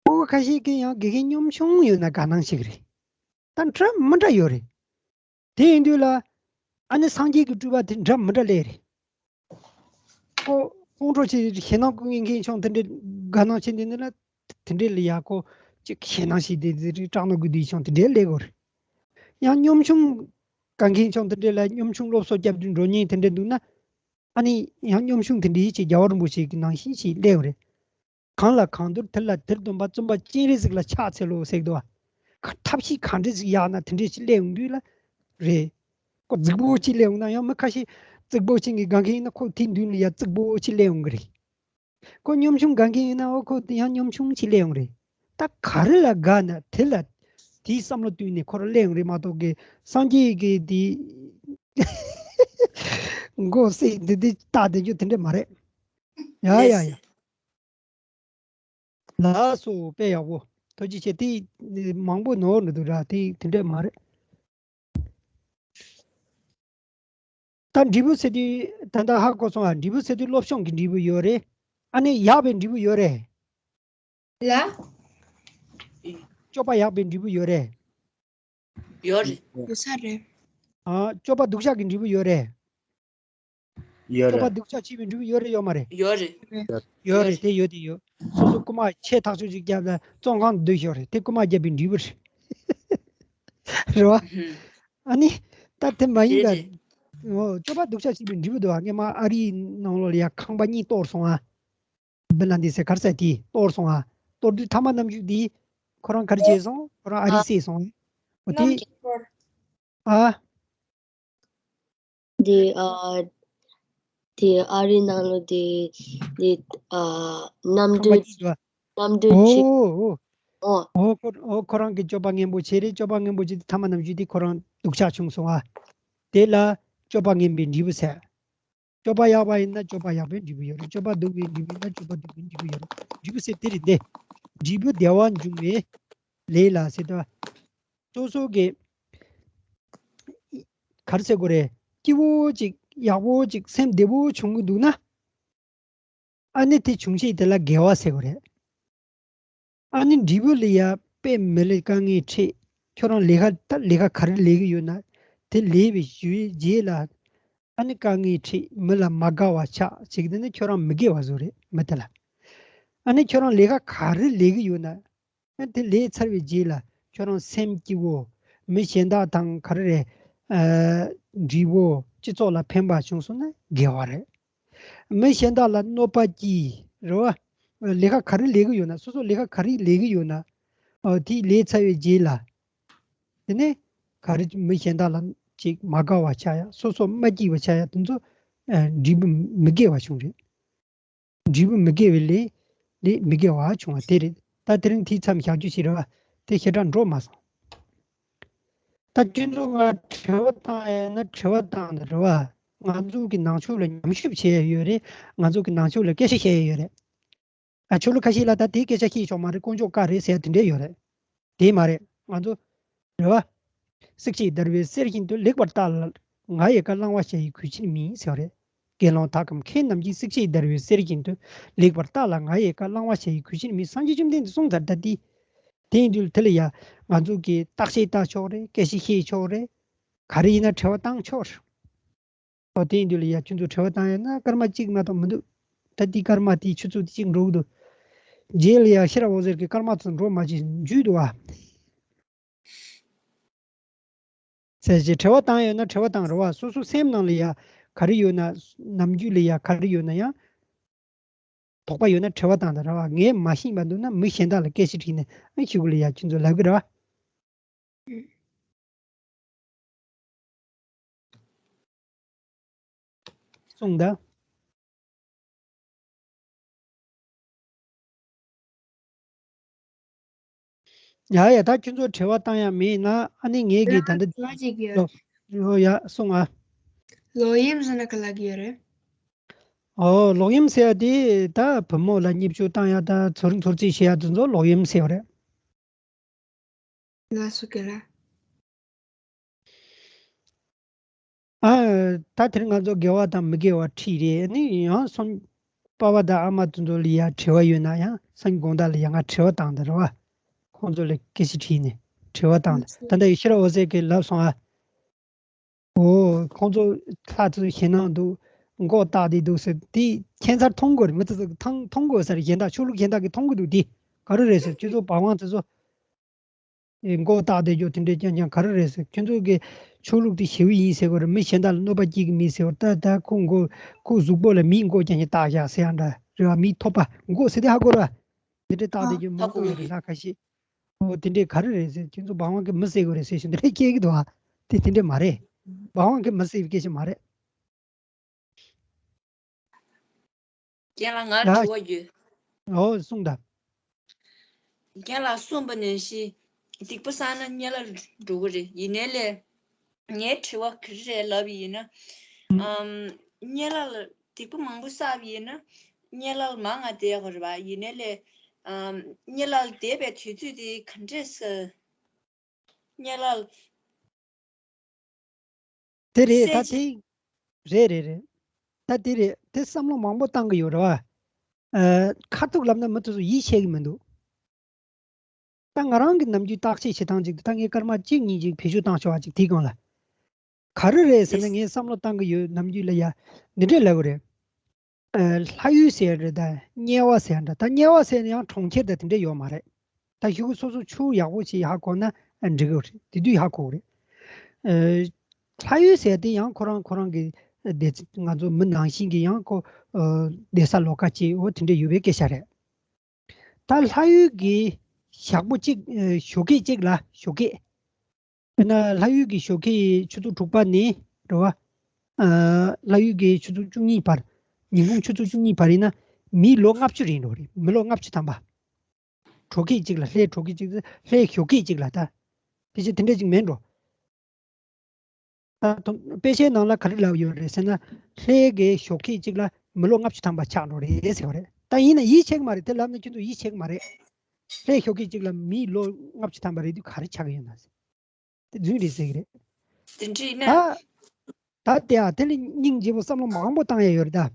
སྤུ་གུ་ཁ་ཤས་ཀྱི་ཡང་དགེ་རྒན་གཉོམ་ཆུང་ཡོད་ན་དགའ་སྣང་བྱེད་ཀྱི་རེད། ད་འདྲ་མི་འདྲ་ཡོད་རེད། དེ་ཡིན་དུས་ལ་ཨ་ནི་སངས་རྒྱས་ཀྱི་སྤྲུལ་པ་དེ་འདྲ་མི་འདྲ་སླེབས་རེད། ཁོ་ཁོང་ཁྲོ་ཆེ་ཞེད་སྣང་སྐུ་ངེད་མཁན་ཆུང་དེ་འདྲ་དགའ་སྣང་བྱེད་འདི་ནི་ལ་དེ་འདྲས་ལ་ཡ་ཁོ་ཅིག་ཞེད་སྣང་ཞིག་དེ་དེ་རིགས་སྐྲག་སྣང་དགོས་དུས་ཆུང་དེ་འདྲས་སླེབས་དགོས་རེད། ཡང་གཉོམ་ཆུང་དགའ་མཁན་ཆུང་དེ་འདྲས་ལ་གཉོམ་ཆུང་སློབ་གསོ་རྒྱབ་དུས་འགྲོ་ཉེན་དེ་འདྲས་འདུག་ན། ཨ་ནི་ཡང་གཉོམ་ཆུང་དེ་འདྲས་ཅིག་རྒྱལ་བ་རིན་པོ་ཆེ་གི་ནང་བཞིན་ཞིག་སླེབས་དགོས་རེད། གང་ལ་གང་འདུལ་དེ་ལ་དེར་སྟོན་པ་བཙུན་པ་སྤྱན་རས་གཟིགས་ལ་ཕྱག་འཚལ་ལོ་ཟེར་གི་འདུག་བ། ཐབས་ཤེས་གང་འདྲས་ཞིག་ཡག་ན་དེ་འདྲས་ཞིག་སླེབས་ཡོང་དུས་ལ་རེད། ཁོ་རྫིག་པོ་ཅིག་སླེབས་ཡོང་ན་ཡང་མི་ཁ་ཤས་རྫིག་པོ་ཅིག་གི་དགའ་མཁན་ཡིན་ན་ཁོ་དེའི་མདུན་ལ་ཡ་རྫིག་པོ་ཅིག་སླེབས་ཡོང་གི་རེད། ཁོ་གཉོམ་ཆུང་དགའ་མཁན་ཡིན་ན་འོ་ཁོ་དེ་ཡང་གཉོམ་ཆུང་ཅིག་སླེབས་ཡོང་རེད། ད་ག་རེ་ལ་དགའ་ན་དེ་ལ་དེའི་བསམ་བློ་བཏོན་ནས་ཁོ་རང་སླེབས་ཡོང་རེད་མ་གཏོགས་གི་སངས་རྒྱས་ཀྱི་དེ་མགོ་སེ་འདི་འདི་ལྟ་བསྡད་རྒྱུ་དེ་འདྲ་མ་རེད། ཡ་ཡ་ཡ། ལགས་སོ། དཔེ་ཡག་པོ། ཐུགས་རྗེ་ཆེ། དེ་མང་པོ་ནོར་འདུག་ར། དེ་དེ་འདྲས་མ་རེད། ད་འབྲས་བུ་ཟེར་དུས་ད་ལྟ་ཧ་གོ་སོང་ཨ། འབྲས་བུ་ཟེར་དུས་སློབ་སྦྱོང་གི་འབྲས་བུ་ཡོད་རེད། ཨ་ནི་ཡག་པའི་འབྲས་བུ་ཡོད་རེད། ལ། སྤྱོད་པ་ཡག་པའི་འབྲས་བུ་ཡོད་རེད། ཡོད་རེད། ཡོད་ས་རེད། ཨ། སྤྱོད་པ་སྡུག་ཅག་གི་འབྲས་བུ་ཡོད་རེད། ཡོད་སྤྱོད་པ་རེད། སྡུག་ཅག་བྱེད་པའི་འབྲས་བུ་ཡོད་རེད་ཡོད་མ་རེད། ཡོད་རེད། ཡོད་རེད། དེ་ཡོད་དེ་ཡོད། སོ་སོ་རྐུ་མ་ཆེ་ཐག་ཆོད་ཅིག་བརྒྱབ་ལ་བཙོན་ཁང་སྡོད་ཤོག་རེད། དེ་རྐུ་མ་བརྒྱབ་པའི་འབྲས་བུ་རེད། རེད་བ། ཨ་ནི་ད་དེ་མ་ཡིན་པ། རེད་རེད། ཨོ། སྤྱོད་པ་སྡུག་ཅག་བྱེད་པའི་འབྲས་བུ་འདུག་བ། སྔས་མ་ཨ་རིའི་ནང་ལོགས་ལ་ཡ་ཁང་པ་གཉིས་གཏོར་སོང་ཨ། སྦི་ལན་དིན་ཟེར་ག་རེ་ཟེར་དེ་གཏོར་སོང་ཨ། གཏོར་དུས་ཐ་མ་རྣམ་འགྱུར་དེ་ཁོ་རང་ག་རེ་བྱས་སོང་། ཁོ་རང་ཨ་རི་བསད་སོང་ཨ། ཨོ་དེ། ཨ། དེ་ཨ། དེ་ཨ་རི་ནང་ལོ་དེ་དེ་ཨ་གནམ་ཁང་པ་གྲུ་གཉིས་འདུག་ཨ། གནམ་གྲུ་ཆེ། ཨོ་ཨོ། ཨོ། ཨོ་ཁོ་ཨོ་ཁོ་རང་གི་སྤྱོད་པ་ངན་པོ་བྱས་རེད། སྤྱོད་པ་ངན་པོ་བྱས་དུས་ཐ་མ་རྣམ་འགྱུར་དེ་ཁོ་རང་སྡུག་ཅག་བྱུང་སོང་ཨ། དེ་ལ་སྤྱོད་པ་ངན་པའི་འབྲས་བུ་ཟེར། སྤྱོད་པ་ཡག་པ་ཡིན་ན་སྤྱོད་པ་ཡག་པའི་འབྲས་བུ་ཡོད་རེད། སྤྱོད་པ་སྡུག་པའི་འབྲས་བུ་ཡིན་ན་སྤྱོད་པ་སྡུག་པའི་འབྲས་བུ་ཡོད་རེད། འབྲས་བུ་ཟེར་དེ་རེད་དེ། འབྲས་བུ་བདེ་བ་འབྱུང་བའི་ལས་ལ་ཟེར་ཏེ། སོ་སོ་གི་ག་རེ་ཟེར་དགོས་རེད། སྐྱིད་པོ་ཅིག་ཡག་པོ་ཅིག་སེམས་བདེ་པོ་བྱུང་གི་འདུག་ན། ཨ་ནི་དེ་བྱུང་ཤེས་དེ་ལ་དགེ་བ་ཟེར་དགོས་རེད། ཨ་ནི་འབྲས་བུ་ལ་ཡ་དཔེ་མི་ལེགས་དཀའ་ངལ་འཕྲད། ཁྱོད་རང་ལས་ཀ་ད་ལས་ཀ་ག་རེ་ལས་ཀྱི་ཡོད་ན་དེ་ལས་པའི་རྗེས་ལ་ཨ་ནི་དཀའ་ངལ་འཕྲད། མི་ལ་མ་དགའ་བ་ཆགས་བྱེད་ཀྱི་དེ་ནི་ཁྱོད་རང་མི་དགེ་བ་བཟོ་རེད་མི་དེ་ལ། ཨ་ནི་ཁྱོད་རང་ལས་ཀ་ག་རེ་ལས་ཀྱི་ཡོད་ན། ཨ་དེ་ལས་ཚར་བའི་རྗེས་ལ་ཁྱོད་རང་སེམས་སྐྱིད་པོ། མི་གཞན་དག་དང་ག་རེ་རེད། ཨ་འདྲིས་པོ་སྤྱི་ཚོགས་ལ་ཕན་པ་བྱུང་སོང་ན་དགེ་བ་རེད། མི་གཞན་དག་ལ་གནོད་པ་སྐྱེལ་རེད་བ། ལས་ཀ་ག་རེ་ལས་ཀྱི་ཡོད་ན་སོ་སོ་ལས་ཀ་ག་རེ་ལས་ཀྱི་ཡོད་ན། ཨ་དེ་ལས་ཚར་བའི་རྗེས་ལ། དེ་ནས་ག་རེ་མི་གཞན་དག་ལ་ཅིག་མ་དགའ་བ་ཆགས་ཡ་སོ་སོ་མ་སྐྱིད་པ་ཆགས་ཡ་དེ་ཚོ་ཨ་འབྲས་བུ་མི་དགེ་བ་བྱུང་རེད། འབྲས་བུ་མི་དགེ་བའི་ལས་ལས་མི་དགེ་བ་བྱུང་བ་དེ་རེད། ད་དེ་རིང་དེའི་མཚམས་བཞག་རྒྱུ་ཞིག་རེད་བ། དེ་ཞེ་དྲག་འགྲོ་མ་སོང་། ད་ཁྱོད་ཚོ་ང་དྲི་བ་བཏང་ཡ་ན་དྲི་བ་བཏང་དང་རེད་བ། ང་ཚོ་གི་ནང་ཆོས་ལ་ཉམས་ཞིབ་བྱས་ཡ་ཡོད་རེད། ང་ཚོ་གི་ནང་ཆོས་ལ་སྐད་ཆ་བཤད་ཡ་ཡོད་རེད། ཨ་ཆོས་ལུགས་ཁ་ཤས་ལ་ད་དེའི་སྐད་ཆ་བཤད་ཆོག་མ་རེད། དཀོན་མཆོག་བཀའ་རེད་ཟེར་ཡ་དེ་འདྲས་ཡོད་རེད། དེ་མ་རེད་ང་ཚོ། རེད་བ། བསྲེགས་བཅད་བརྡར་བའི་གསེར་བཞིན་དུ། ལེགས་པར་བརྟགས་ལ་ང་ཡི་བཀའ། བླང་བར་བྱ་ཡི་གུས་ཕྱིར་མིན་ཟེར་བ་རེད། དགེ་སློང་དག་གམ་མཁས་རྣམས་ཀྱིས། བསྲེགས་བཅད་བརྡར་བའི་གསེར་བཞིན་དུ། ལེགས་པར་བརྟགས་ལ་ང་ཡི་བཀའ། བླང་བར་བྱ་ཡི་གུས་ཕྱིར་མིན། སངས་རྒྱས་བཅོམ་ལྡན་འདས་གསུངས་ཚར་ད་དེ། དེ་ཡིན་དུས་དེ་ལ་ཡ་ང་ཚོ་གིས་བརྟག་དཔྱད་བལྟ་ཆོག་རེད། སྐད་ཆ་བཤད་ཆོག་རེད། ག་རེ་ཡིན་ན་དྲི་བ་བཏང་ཆོག་རེད། ཨོ་དེ་ཡིན་དུས་ལ་ཡ་ཁྱོད་ཚོ་དྲི་བ་བཏང་ཡོད་ན་སྐར་མ་གཅིག་མ་གཏོགས་མི་འདུག་ད་དེ་སྐར་མ་དེའི་ཆུ་ཚོད་དེ་གཅིག་འགྲོ་གི་འདུག་རྗེས་ལ་ཡ་ཤེས་རབ་འོད་ཟེར་གྱི་སྐར་མ་ཚོ་འགྲོ་མ་བྱེད་འཇུས་འདུག་བ། ཟེར་གྱི་དྲི་བ་བཏང་ཡོད་ན་དྲི་བ་བཏང་རེད་བ། སོ་སོ་སེམས་ནང་ལ་ཡ་ག་རེ་ཡོད་ན་ནམ་རྒྱུན་ལ་ཡ་ག་རེ་ཡོད་ན་ཡང་དོགས་པ་ཡོད་ན་དྲི་བ་བཏང་དང་རེད་བ། ངས་མ་ཤེས་པ་འདུག་ན་མི་གཞན་དག་ལ་སྐད་ཆ་དྲིས་ནས་ཨ་ཞུ་གི་ལ་ཡ་ཁྱོད་ཚོ་ལབ་གི་རེད་བ། གསུངས་དང་། ཡ་ཡ། ད་ཁྱོད་ཚོ་དྲི་བ་བཏང་ཡ་མེད་ན། ཨ་ནི་ངས་ཀྱིས་ད་ལྟ་དྲི་བ་ཅིག་ཡོད། ཨོ་ཡ། གསུང་ཨ། ལོག་གཡེམ་ཟེར་ན་ག་ལབ་ཀྱི་ཡོད་རེད། ཨོ། ལོག་གཡེམ་ཟེར་ཡ་དེ་ད་བུ་མོ་ལ་བརྙས་བཅོས་བཏང་ཡ། ད་ཚུར་ཚུར་རྩིས་བྱེད་ཡ་དེ་ཚོ་ལོག་གཡེམ་ཟེར་བ་རེད། ལགས་སོ་རྒན་ལགས། ཨ། ད་དེར་ང་ཚོ་དགེ་བ་དང་མི་དགེ་བ་ཁྲིད་རེད། ནི་ཡང་སོང་པ་ཕ་དང་ཨ་མ་དེ་ཚོ་ལ་ཡ་དྲི་བ་ཡོད་ན་ཡང་སང་དགོང་དག་ལ་ཡ་ང་དྲི་བ་བཏང་དེ་རེད་བ། ཁོང་ཚོ་ལ་སྐད་ཆ་དྲིས་ནས་དྲི་བ་བཏང་དེ། ད་ལྟ་ཡེ་ཤེས་རབ་འོད་ཟེར་གྱིས་ལབ་སོང་ཨ། ཨོ། ཁོང་ཚོ་ལྷ་དེ་ཚོ་ཞེད་སྣང་འདུག་མགོ་བཏགས་བསྡད་འདུག་ཟེར། དེ་ཁྱད་མཚར་མཐོང་གི་རེད། མི་དེ་ཚོ་མཐོང་མཐོང་གི་ཡོད་ས་རེད། གཞན་དག་ཆོས་ལུགས་གཞན་དག་གིས་མཐོང་གི་འདུག་དེ་ག་རེ་རེད་ཟེར། ཁྱོད་ཚོ་བ་ཝང་དེ་ཚོ་ཨེ་མགོ་བཏགས་བསྡད་རྒྱུ་དེ་འདྲས་རྐྱང་རྐྱང་ག་རེ་རེད་ཟེར། ཁྱོད་ཚོ་གི་ཆོས་ལུགས་དེ་ཞི་བ་ཡིན་ཟེར་གི་རེད། མི་གཞན་དག་ལ་གནོད་པ་སྐྱེལ་གི་མིན་ཟེར་བ། ད་ད་ཁོ་མགོ་ཁོ་གཟུགས་པོ་ལ་མིའི་མགོ་རྐྱང་རྐྱང་བཏགས་བཞག་ཟེར་ཡ་འདྲ་རེད་བ། མིའི་ཐོད་པ་མགོ་ཟེར་དེ་ཧ་གོ་རེད་བ། དེ་འདྲས་བཏགས་བསྡད་རྒྱུ་མང་པོ་ཡོད་རེད་ལ། ཁ་ཤས། ཨོ། དེ་འདྲས་ག་རེ་རེད་ཟེར། ཁྱེད་ཚོ་བ་ཝང་གིས་མི་བསད་དགོས་རེད་ཟེར་བཞིན་དེ་འདྲས་སྐྱེལ་གི་འདུག་ཨ། དེ་དེ་འདྲས་མ་རེད། བ་ཝང་གིས་མི་བསད་པའི་སྐད་ཆ་མ་རེད། རྒན་ལགས། ང་ལ་ཡ། དྲི་བ་ཡོད། ཨོ། གསུངས་དང་། རྒན་ལགས་གསུངས་པ་ནང་བཞིན་སྡིག་པ་བསགས་ན་དམྱལ་བར་འགྲོ་གི་རེད། ཡིན་ནའི་ལས་ངའི་དྲི་བ་ག་རེ་རེད་ལབ་པ་ཡིན་ན། ཨམ། དམྱལ་བ་ལ་སྡིག་པ་མང་པོ་བསགས་པ་ཡིན་ན་དམྱལ་བ་ལ་མང་ང་བསྡད་དགོས་རེད་བ། ཡིན་ནའི་ལས་ཨམ། དམྱལ་བ་ལ་བསྡད་པའི་དུས་ཚོད་དེ་ག་འདྲས་སེ། དམྱལ་བ་ལ། དེ་རེད། ད་སེམས་དེ་རེད་རེད་རེད། ད་དེ་རེད། དེ་བསམ་བློ་མང་པོ་བཏང་གི་ཡོད་རེད་བ། ཨ། ཁ་ཐུག་ལབ་ན་མི་དེ་ཚོ་ཡིད་ཆེས་གི་མི་འདུག་ད་ང་རང་གི་ནམ་རྒྱུན་བརྟག་དཔྱད་བྱེད་སྟངས་ཅིག་ད་ངས་སྐར་མ་གཅིག་གཉིས་ཅིག་བེད་སྤྱོད་བཏང་ཆོག་པ་ཅིག་དེའི་སྒང་ལ། ག་རེ་རེད་ཟེར་ན། ངས་བསམ་བློ་བཏང་གི་ཡོད། ནམ་རྒྱུན་ལ་ཡ་འདི་འདྲས་ལབ་གི་རེད། ཨ། ལྷ་ཡུལ་ཟེར་རེད། ད་དམྱལ་བ་ཟེར་འདྲ། ད་དམྱལ་བ་ཟེར་ན་ཡང་གྲོང་ཁྱེར་དང་དེ་འདྲས་ཡོད་མ་རེད། ད་གཞུག་གུ་སོ་སོ་ཆུ་ཡག་པོ་ཞིག་ཧ་གོ་ན་འགྲིག་གི་རེད། དེ་དུས་ཧ་གོ་གི་རེད། ཨ། ལྷ་ཡུལ་ཟེར་དེ་ཡང་ཁོ་རང་ཁོ་རང་གི་བསྡད། ང་ཚོ་མི་ནང་བཞིན་གྱི་ཡང་ཁོ། ཨ། བསྡད་ས་ལོགས་ཀ་ཅིག་འོ་དེ་འདྲས་ཡོད་པའི་སྐད་ཆ་རེད། ད་ལྷ་ཡུལ་གྱི་ཞག་པོ་གཅིག་ཨ། ཞོགས་ཀས་གཅིག་ལ། ཞོགས་ཀས། དཔེར་ན་ལྷ་ཡུལ་གྱི་ཞོགས་ཀས་ཆུ་ཚོད་དྲུག་པ་ནས་རེད་བ། ཨ། ལྷ་ཡུལ་གྱི་ཆུ་ཚོད་བཅུ་གཉིས་བར། ཉིན་གུང་ཆུ་ཚོད་བཅུ་གཉིས་བར་ཡིན་ན་མི་ལོ་ལྔ་བཅུ་རིང་འགྲོ་གི་རེད། མི་ལོ་ལྔ་བཅུ་ཐམ་པ། དྲོ་སྐད་གཅིག་ལ། ལྷའི་དྲོ་སྐད་གཅིག་ལ། ལྷའི་ཞོགས་སྐད་གཅིག་ལ། ད་ཕལ་ཆེར་དེ་འདྲ་ཅིག་མེད་འགྲོ། ད་དུང་དཔེ་ཆའི་ནང་ལ་ག་རེ་ལབ་ཡོད་རེད་ཟེར་ན། ལྷའི་གི་ཞོགས་ཀས་གཅིག་ལ་མི་ལོ་ལྔ་བཅུ་ཐམ་པ་ཆགས་འགྲོ་རེད་ཟེར་བ་རེད། ད་ཡིན་ན་ཡིད་ཆེས་ཀྱི་མ་རེད། དེ་ལབ་ན་ཁྱོད་ཚོ་ཡིད་ཆེས་ཀྱི་མ་རེད། ལྷའི་ཞོགས་ཀས་གཅིག་ལ་མི་ལོ་ལྔ་བཅུ་ཐམ་པ་རེད་དུས་ག་རེ་ཆགས་ཀྱི་ཡོད་ན་ཟེར། དེ་རྫུན་རེད་ཟེར་གྱི་རེད། དེ་འདྲ་ཡིན་ན། ད་ད་དེ་ཨ་དེ་ལ་སྙིང་རྗེ་པོ་བསམ་བློ་མང་པོ་བཏང་ཡ་ཡོད་རེད་ད།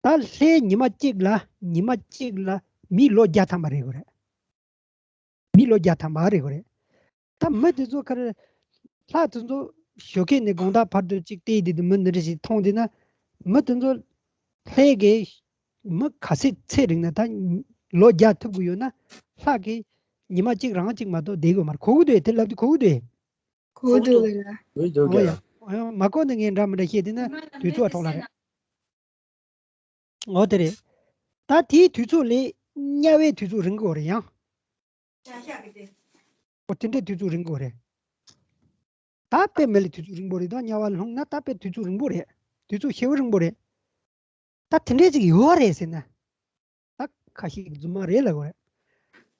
ད་ལྷའི་ཉི་མ་གཅིག་ལ། ཉི་མ་གཅིག་ལ་མི་ལོ་བརྒྱ་ཐམ་པ་རེད་དགོས་རེད། མི་ལོ་བརྒྱ་ཐམ་པ་རེད་དགོས་རེད། ད་མི་དེ་ཚོ་ག་རེ། ལྷ་དེ་ཚོ་ཞོགས་ཀས་ནས་དགོང་དག་བར་དུ་གཅིག་བལྟས་དེ་དུས་མི་འདི་འདྲ་ཞིག་མཐོང་དེ་ན། མི་དེ་ཚོ་ལྷའི་གི་མི་ག་ཚད་ཚེ་རིང་ན། ད་ལོ་བརྒྱ་ཐུབ་ཀྱི་ཡོད་ན་ལྷ་གི་ཉི་མ་གཅིག་རང་གཅིག་མ་གཏོགས་བསྡད་དགོས་མ་རེད། གོ་གི་འདུག་དེ་ལབ་དུས་གོ་གི་འདུག་གོ་གི་འདུག་གི་ལ། འོ་ཡ། འོ་ཡ། མ་གོ་ན་ངས་འདྲ་མི་འདྲ་བཤད་དེ་ན་དུས་ཚོད་འཕྲོག་ལ་རེད། འོ་དེ་རེད། ད་དེའི་དུས་ཚོད་ལས་དམྱལ་བའི་དུས་ཚོད་རིང་གི་ཡོད་རེད་ཡང་། འོ་དེ་འདྲའི་དུས་ཚོད་རིང་གི་ཡོད་རེད། ད་དཔེ་མི་ལ་དུས་ཚོད་རིང་པོ་རེད། ད་དམྱལ་བ་ལྷུང་ན་ད་དཔེ་དུས་ཚོད་རིང་པོ་རེད། དུས་ཚོད་ཞེ་པོ་རིང་པོ་རེད། ད་དེ་འདྲས་ཅིག་ཡོད་རེད་ཟེར་ན། ད་ཁ་ཤས་ཀྱིས་རྫུན་མ་རེད་ལབ་དགོས་རེད།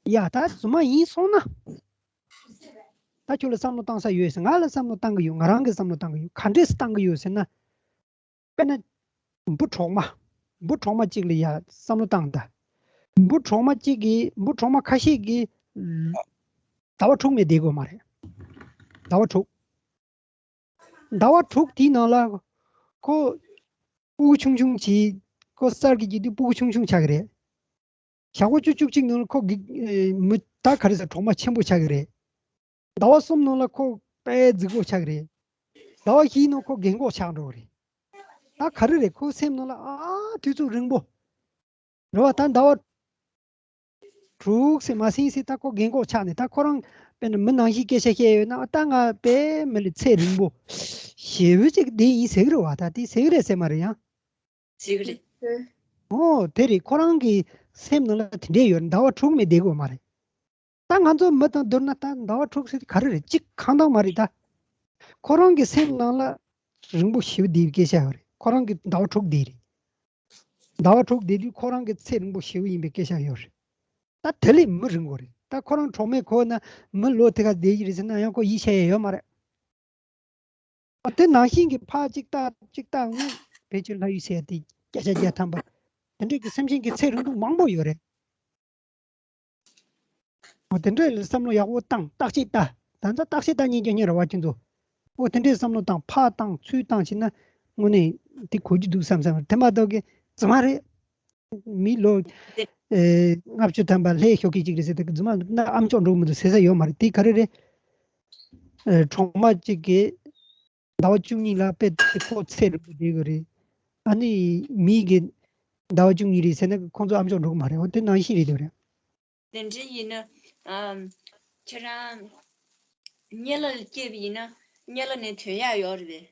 ཡ་ད་རྫུན་མ་ཡིན་སོང་ན། ད་ཁྱོད་ལ་བསམ་བློ་བཏང་ས་ཡོད་ཟེར། ང་ལ་བསམ་བློ་བཏང་གི་ཡོད། ང་རང་གིས་བསམ་བློ་བཏང་གི་ཡོད། ག་འདྲས་སེ་བཏང་གི་ཡོད་ཟེར་ན། དཔེར་ན། འབུ་གྲོག་མ། འབུ་གྲོག་མ་གཅིག་ལ་ཡ་བསམ་བློ་བཏང་ད། འབུ་གྲོག་མ་གཅིག་གིས། འབུ་གྲོག་མ་ཁ་ཤས་ཀྱིས་ཟླ་བ་དྲུག་མེད་བསྡད་དགོས་མ་རེད། ཟླ་བ་དྲུག་ཟླ་བ་དྲུག་དེའི་ནང་ལ་ཁོ་སྤུ་གུ་ཆུང་ཆུང་བྱས། ཁོ་གསར་གྱི་སྐྱེས་དུས་སྤུ་གུ་ཆུང་ཆུང་ཆགས་ཀྱི་རེད། ཞག་པོ་བཅུ་བཅུ་གཅིག་ནང་ལ་ཁོ་གི་ཨེ་མི་ད་ག་རེ་ཟེར། གྲོག་མ་ཆེན་པོ་ཆགས་ཀྱི་རེད། ཟླ་བ་གསུམ་ནང་ལ་ཁོ་དཔེ་རྫིག་པོ་ཆགས་ཀྱི་རེད། ཟླ་བ་བཞིའི་ནང་ཁོ་རྒན་གོག་ཆགས་འགྲོ་གི་རེད། ད་ག་རེ་རེད། ཁོའི་སེམས་ནང་ལ་ཨ་དུས་ཚོད་རིང་པོ་རེད་བ། ད་ཟླ་བ་དྲུག་ཟེར་མ་ཟིན་ཟིན་ད་ཁོ་རྒན་གོག་ཆགས་ནས། ད་ཁོ་རང་དཔེར་ན་མི་ནང་བཞིན་སྐད་ཆ་བཤད་ཡོད་ན། ད་ང་དཔེ་མི་ལ་ཚེ་རིང་པོ་ཞེ་པོ་ཅིག་འདི་ཡིན་ཟེར་གི་རེད་བ། ད་དེ་ཟེར་གི་རེད་ཟེར་མ་རེད་ཡང་། ཟེར་གི་རེད། ཨོ་དེ་རེད། ཁོ་རང་གི་སེམས་ནང་ལ་དེ་འདྲས་ཡོད་རེད། ཟླ་བ་དྲུག་མེད་བསྡད་དགོས་མ་རེད། ད་ང་ཚོ་མི་དང་བསྡུར་ན་ད་ཟླ་བ་དྲུག་ཟེར་ག་རེ་རེད། གཅིག་གང་དང་མ་རེད་ད། ཁོ་རང་གི་སེམས་ནང་ལ་རིང་པོ་ཞེ་པོ་བསྡད་པའི་སྐད་ཆ་ཡོད་རེད། ཁོ་རང་གི་ཟླ་བ་དྲུག་བསྡད་རེད། ཟླ་བ་དྲུག་བསྡད་དུས་ཁོ་རང་གི་ཚེ་རིང་པོ་ཞེ་པོ་ཡིན་པའི་སྐད་ཆ་ཡོད་རེད། ད་དེ་ལས་མི་རིང་པོ་རེད། ད་ཁོ་རང་གྲོགས་མེད་ཁོ་ན་མི་ལོ་དེ་ག་བསྡད་ཀྱི་རེད་ཟེར་ན་ཡང་ཁོ་ཡིད་ཆེས་ཡ་ཡོད་མ་རེད། ཨོ་དེ་ནང་བཞིན་གྱི་ཕར་གཅིག་ལྟ་གཅིག་ལྟ་ངོ་ཕལ་ཆེར་ལྷ་ཡུལ་ཟེར་ཡ་དེ་བརྒྱ་ཆ་བརྒྱ་ཐམ་པ་དེ་འདྲས་ཀྱི་སེམས་ཅན་གྱི་ཚེ་རིང་ཐུང་མང་པོ་ཡོད་རེད། འོ་དེ་འདྲ་ལ་བསམ་བློ་ཡག་པོ་བཏང་བརྟག་དཔྱད་ལྟ། ད་ལྟ་བརྟག་དཔྱད་ལྟ་ཉན་རྒྱུ་ཉན་རེད་བ་ཁྱེད་ཚོ། འོ་དེ་འདྲའི་བསམ་བློ་བཏང་ཕར་བཏང་ཚུར་བཏང་བྱས་ན་དངོས་གནས་དེ་གོ་རྒྱུ་འདུག་བསམ་བསམ་དེ་མ་གཏོགས་ཀྱི་རྫུན་མ་རེད། མི་ལོ་ཨེ་ལྔ་བཅུ་ཐམ་པ་ལྷའི་ཞོགས་ཀས་གཅིག་རེད་ཟེར་དེ་རྫུན་མ་ན་ཨམ་ཅོག་འགྲོ་གི་མི་འདུག་ཟེར་ས་ཡོད་མ་རེད། དེ་ག་རེ་རེད། ཨེ་གྲོག་མ་གཅིག་གིས་ཟླ་བ་བཅུ་གཉིས་ལ་དཔེ་དེ་ཁོ་ཚེ་རིང་པོ་བསྡད་དགོས་རེད། ཨ་ནི་མི་གི་ཟླ་བ་བཅུ་གཉིས་རེད་ཟེར་ན་ཁོང་ཚོ་ཨམ་ཅོག་འགྲོ་གི་མ་རེད། འོ་དེ་ནང་བཞིན་རེད་འདུག་རེད། དེ་འདྲ་ཡིན་ན། ཨམ། ཁྱེད་རང་། དམྱལ་བ་ལ་སྐྱེས་པ་ཡིན་ན་དམྱལ་བ་ནས་ཐོན་ཡག་ཡོད་རེད་པས།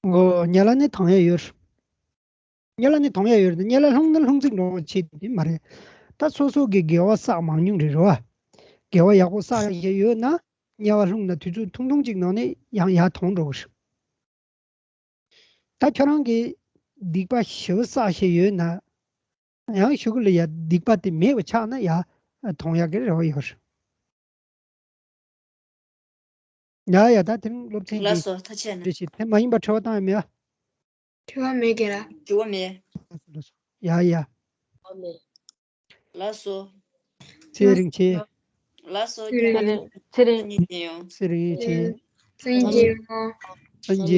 འོ་དམྱལ་བ་ནས་ཐོན་ཡག་ཡོད་རེད། དམྱལ་བ་ནས་ཐོན་ཡག་ཡོད་རེད། དམྱལ་བ་ལྷུང་ན་ལྷུང་ཚིག་འགྲོ་བ་ཆེད་དེ་མ་རེད། ད་སོ་སོ་གི་དགེ་བ་བསགས་མང་ཉུང་རེད་རེད་བ། དགེ་བ་ཡག་པོ་བསགས་ཡག་ཡོད་ན་དམྱལ་བ་ལྷུང་ན་དུས་ཚོད་ཐུང་ཐུང་ཅིག་ནང་ནས་ཡང་ཡར་ཐོན་འགྲོ་གི་རེད། ད་ཁྱོད་རང་གིས་སྡིག་པ་ཞེ་པོ་བསགས་བཞིན་ཡོད་ན། ཡང་གཞུག་ལ་ཡ་སྡིག་པ་དེ་མེད་པ་ཆགས་ན་ཡ་མཐོང་ཡག་གི་རེ་བ་ཡོད། ཡ་ཡ་ད་དེ་རིང་སློབ་ཚན་ལགས་གྱི་སོ་ཐུགས་རྗེ་གནང་། རེ་ཞིག་དེ་མ་ཡིན་པ་དྲི་བ་བཏང་ཡ་མེད་ཨ། དྲི་བ་མེད་གི་ར། དྲི་བ་མེད། ལགས་སོ་ལགས་སོ། ཡ་ཡ། ཨ་མེ། ལགས་སོ། ཚེ་རིང་ཆེ། ལགས་སོ། ཚེ་རིང་། ཚེ་རིང་། ཚེ་རིང་ཆེ། སང་ཉིན་མཇལ་ཡོང་། སང་ཉིན་མཇལ་ཡོང་། སང་ཉིན་མཇལ།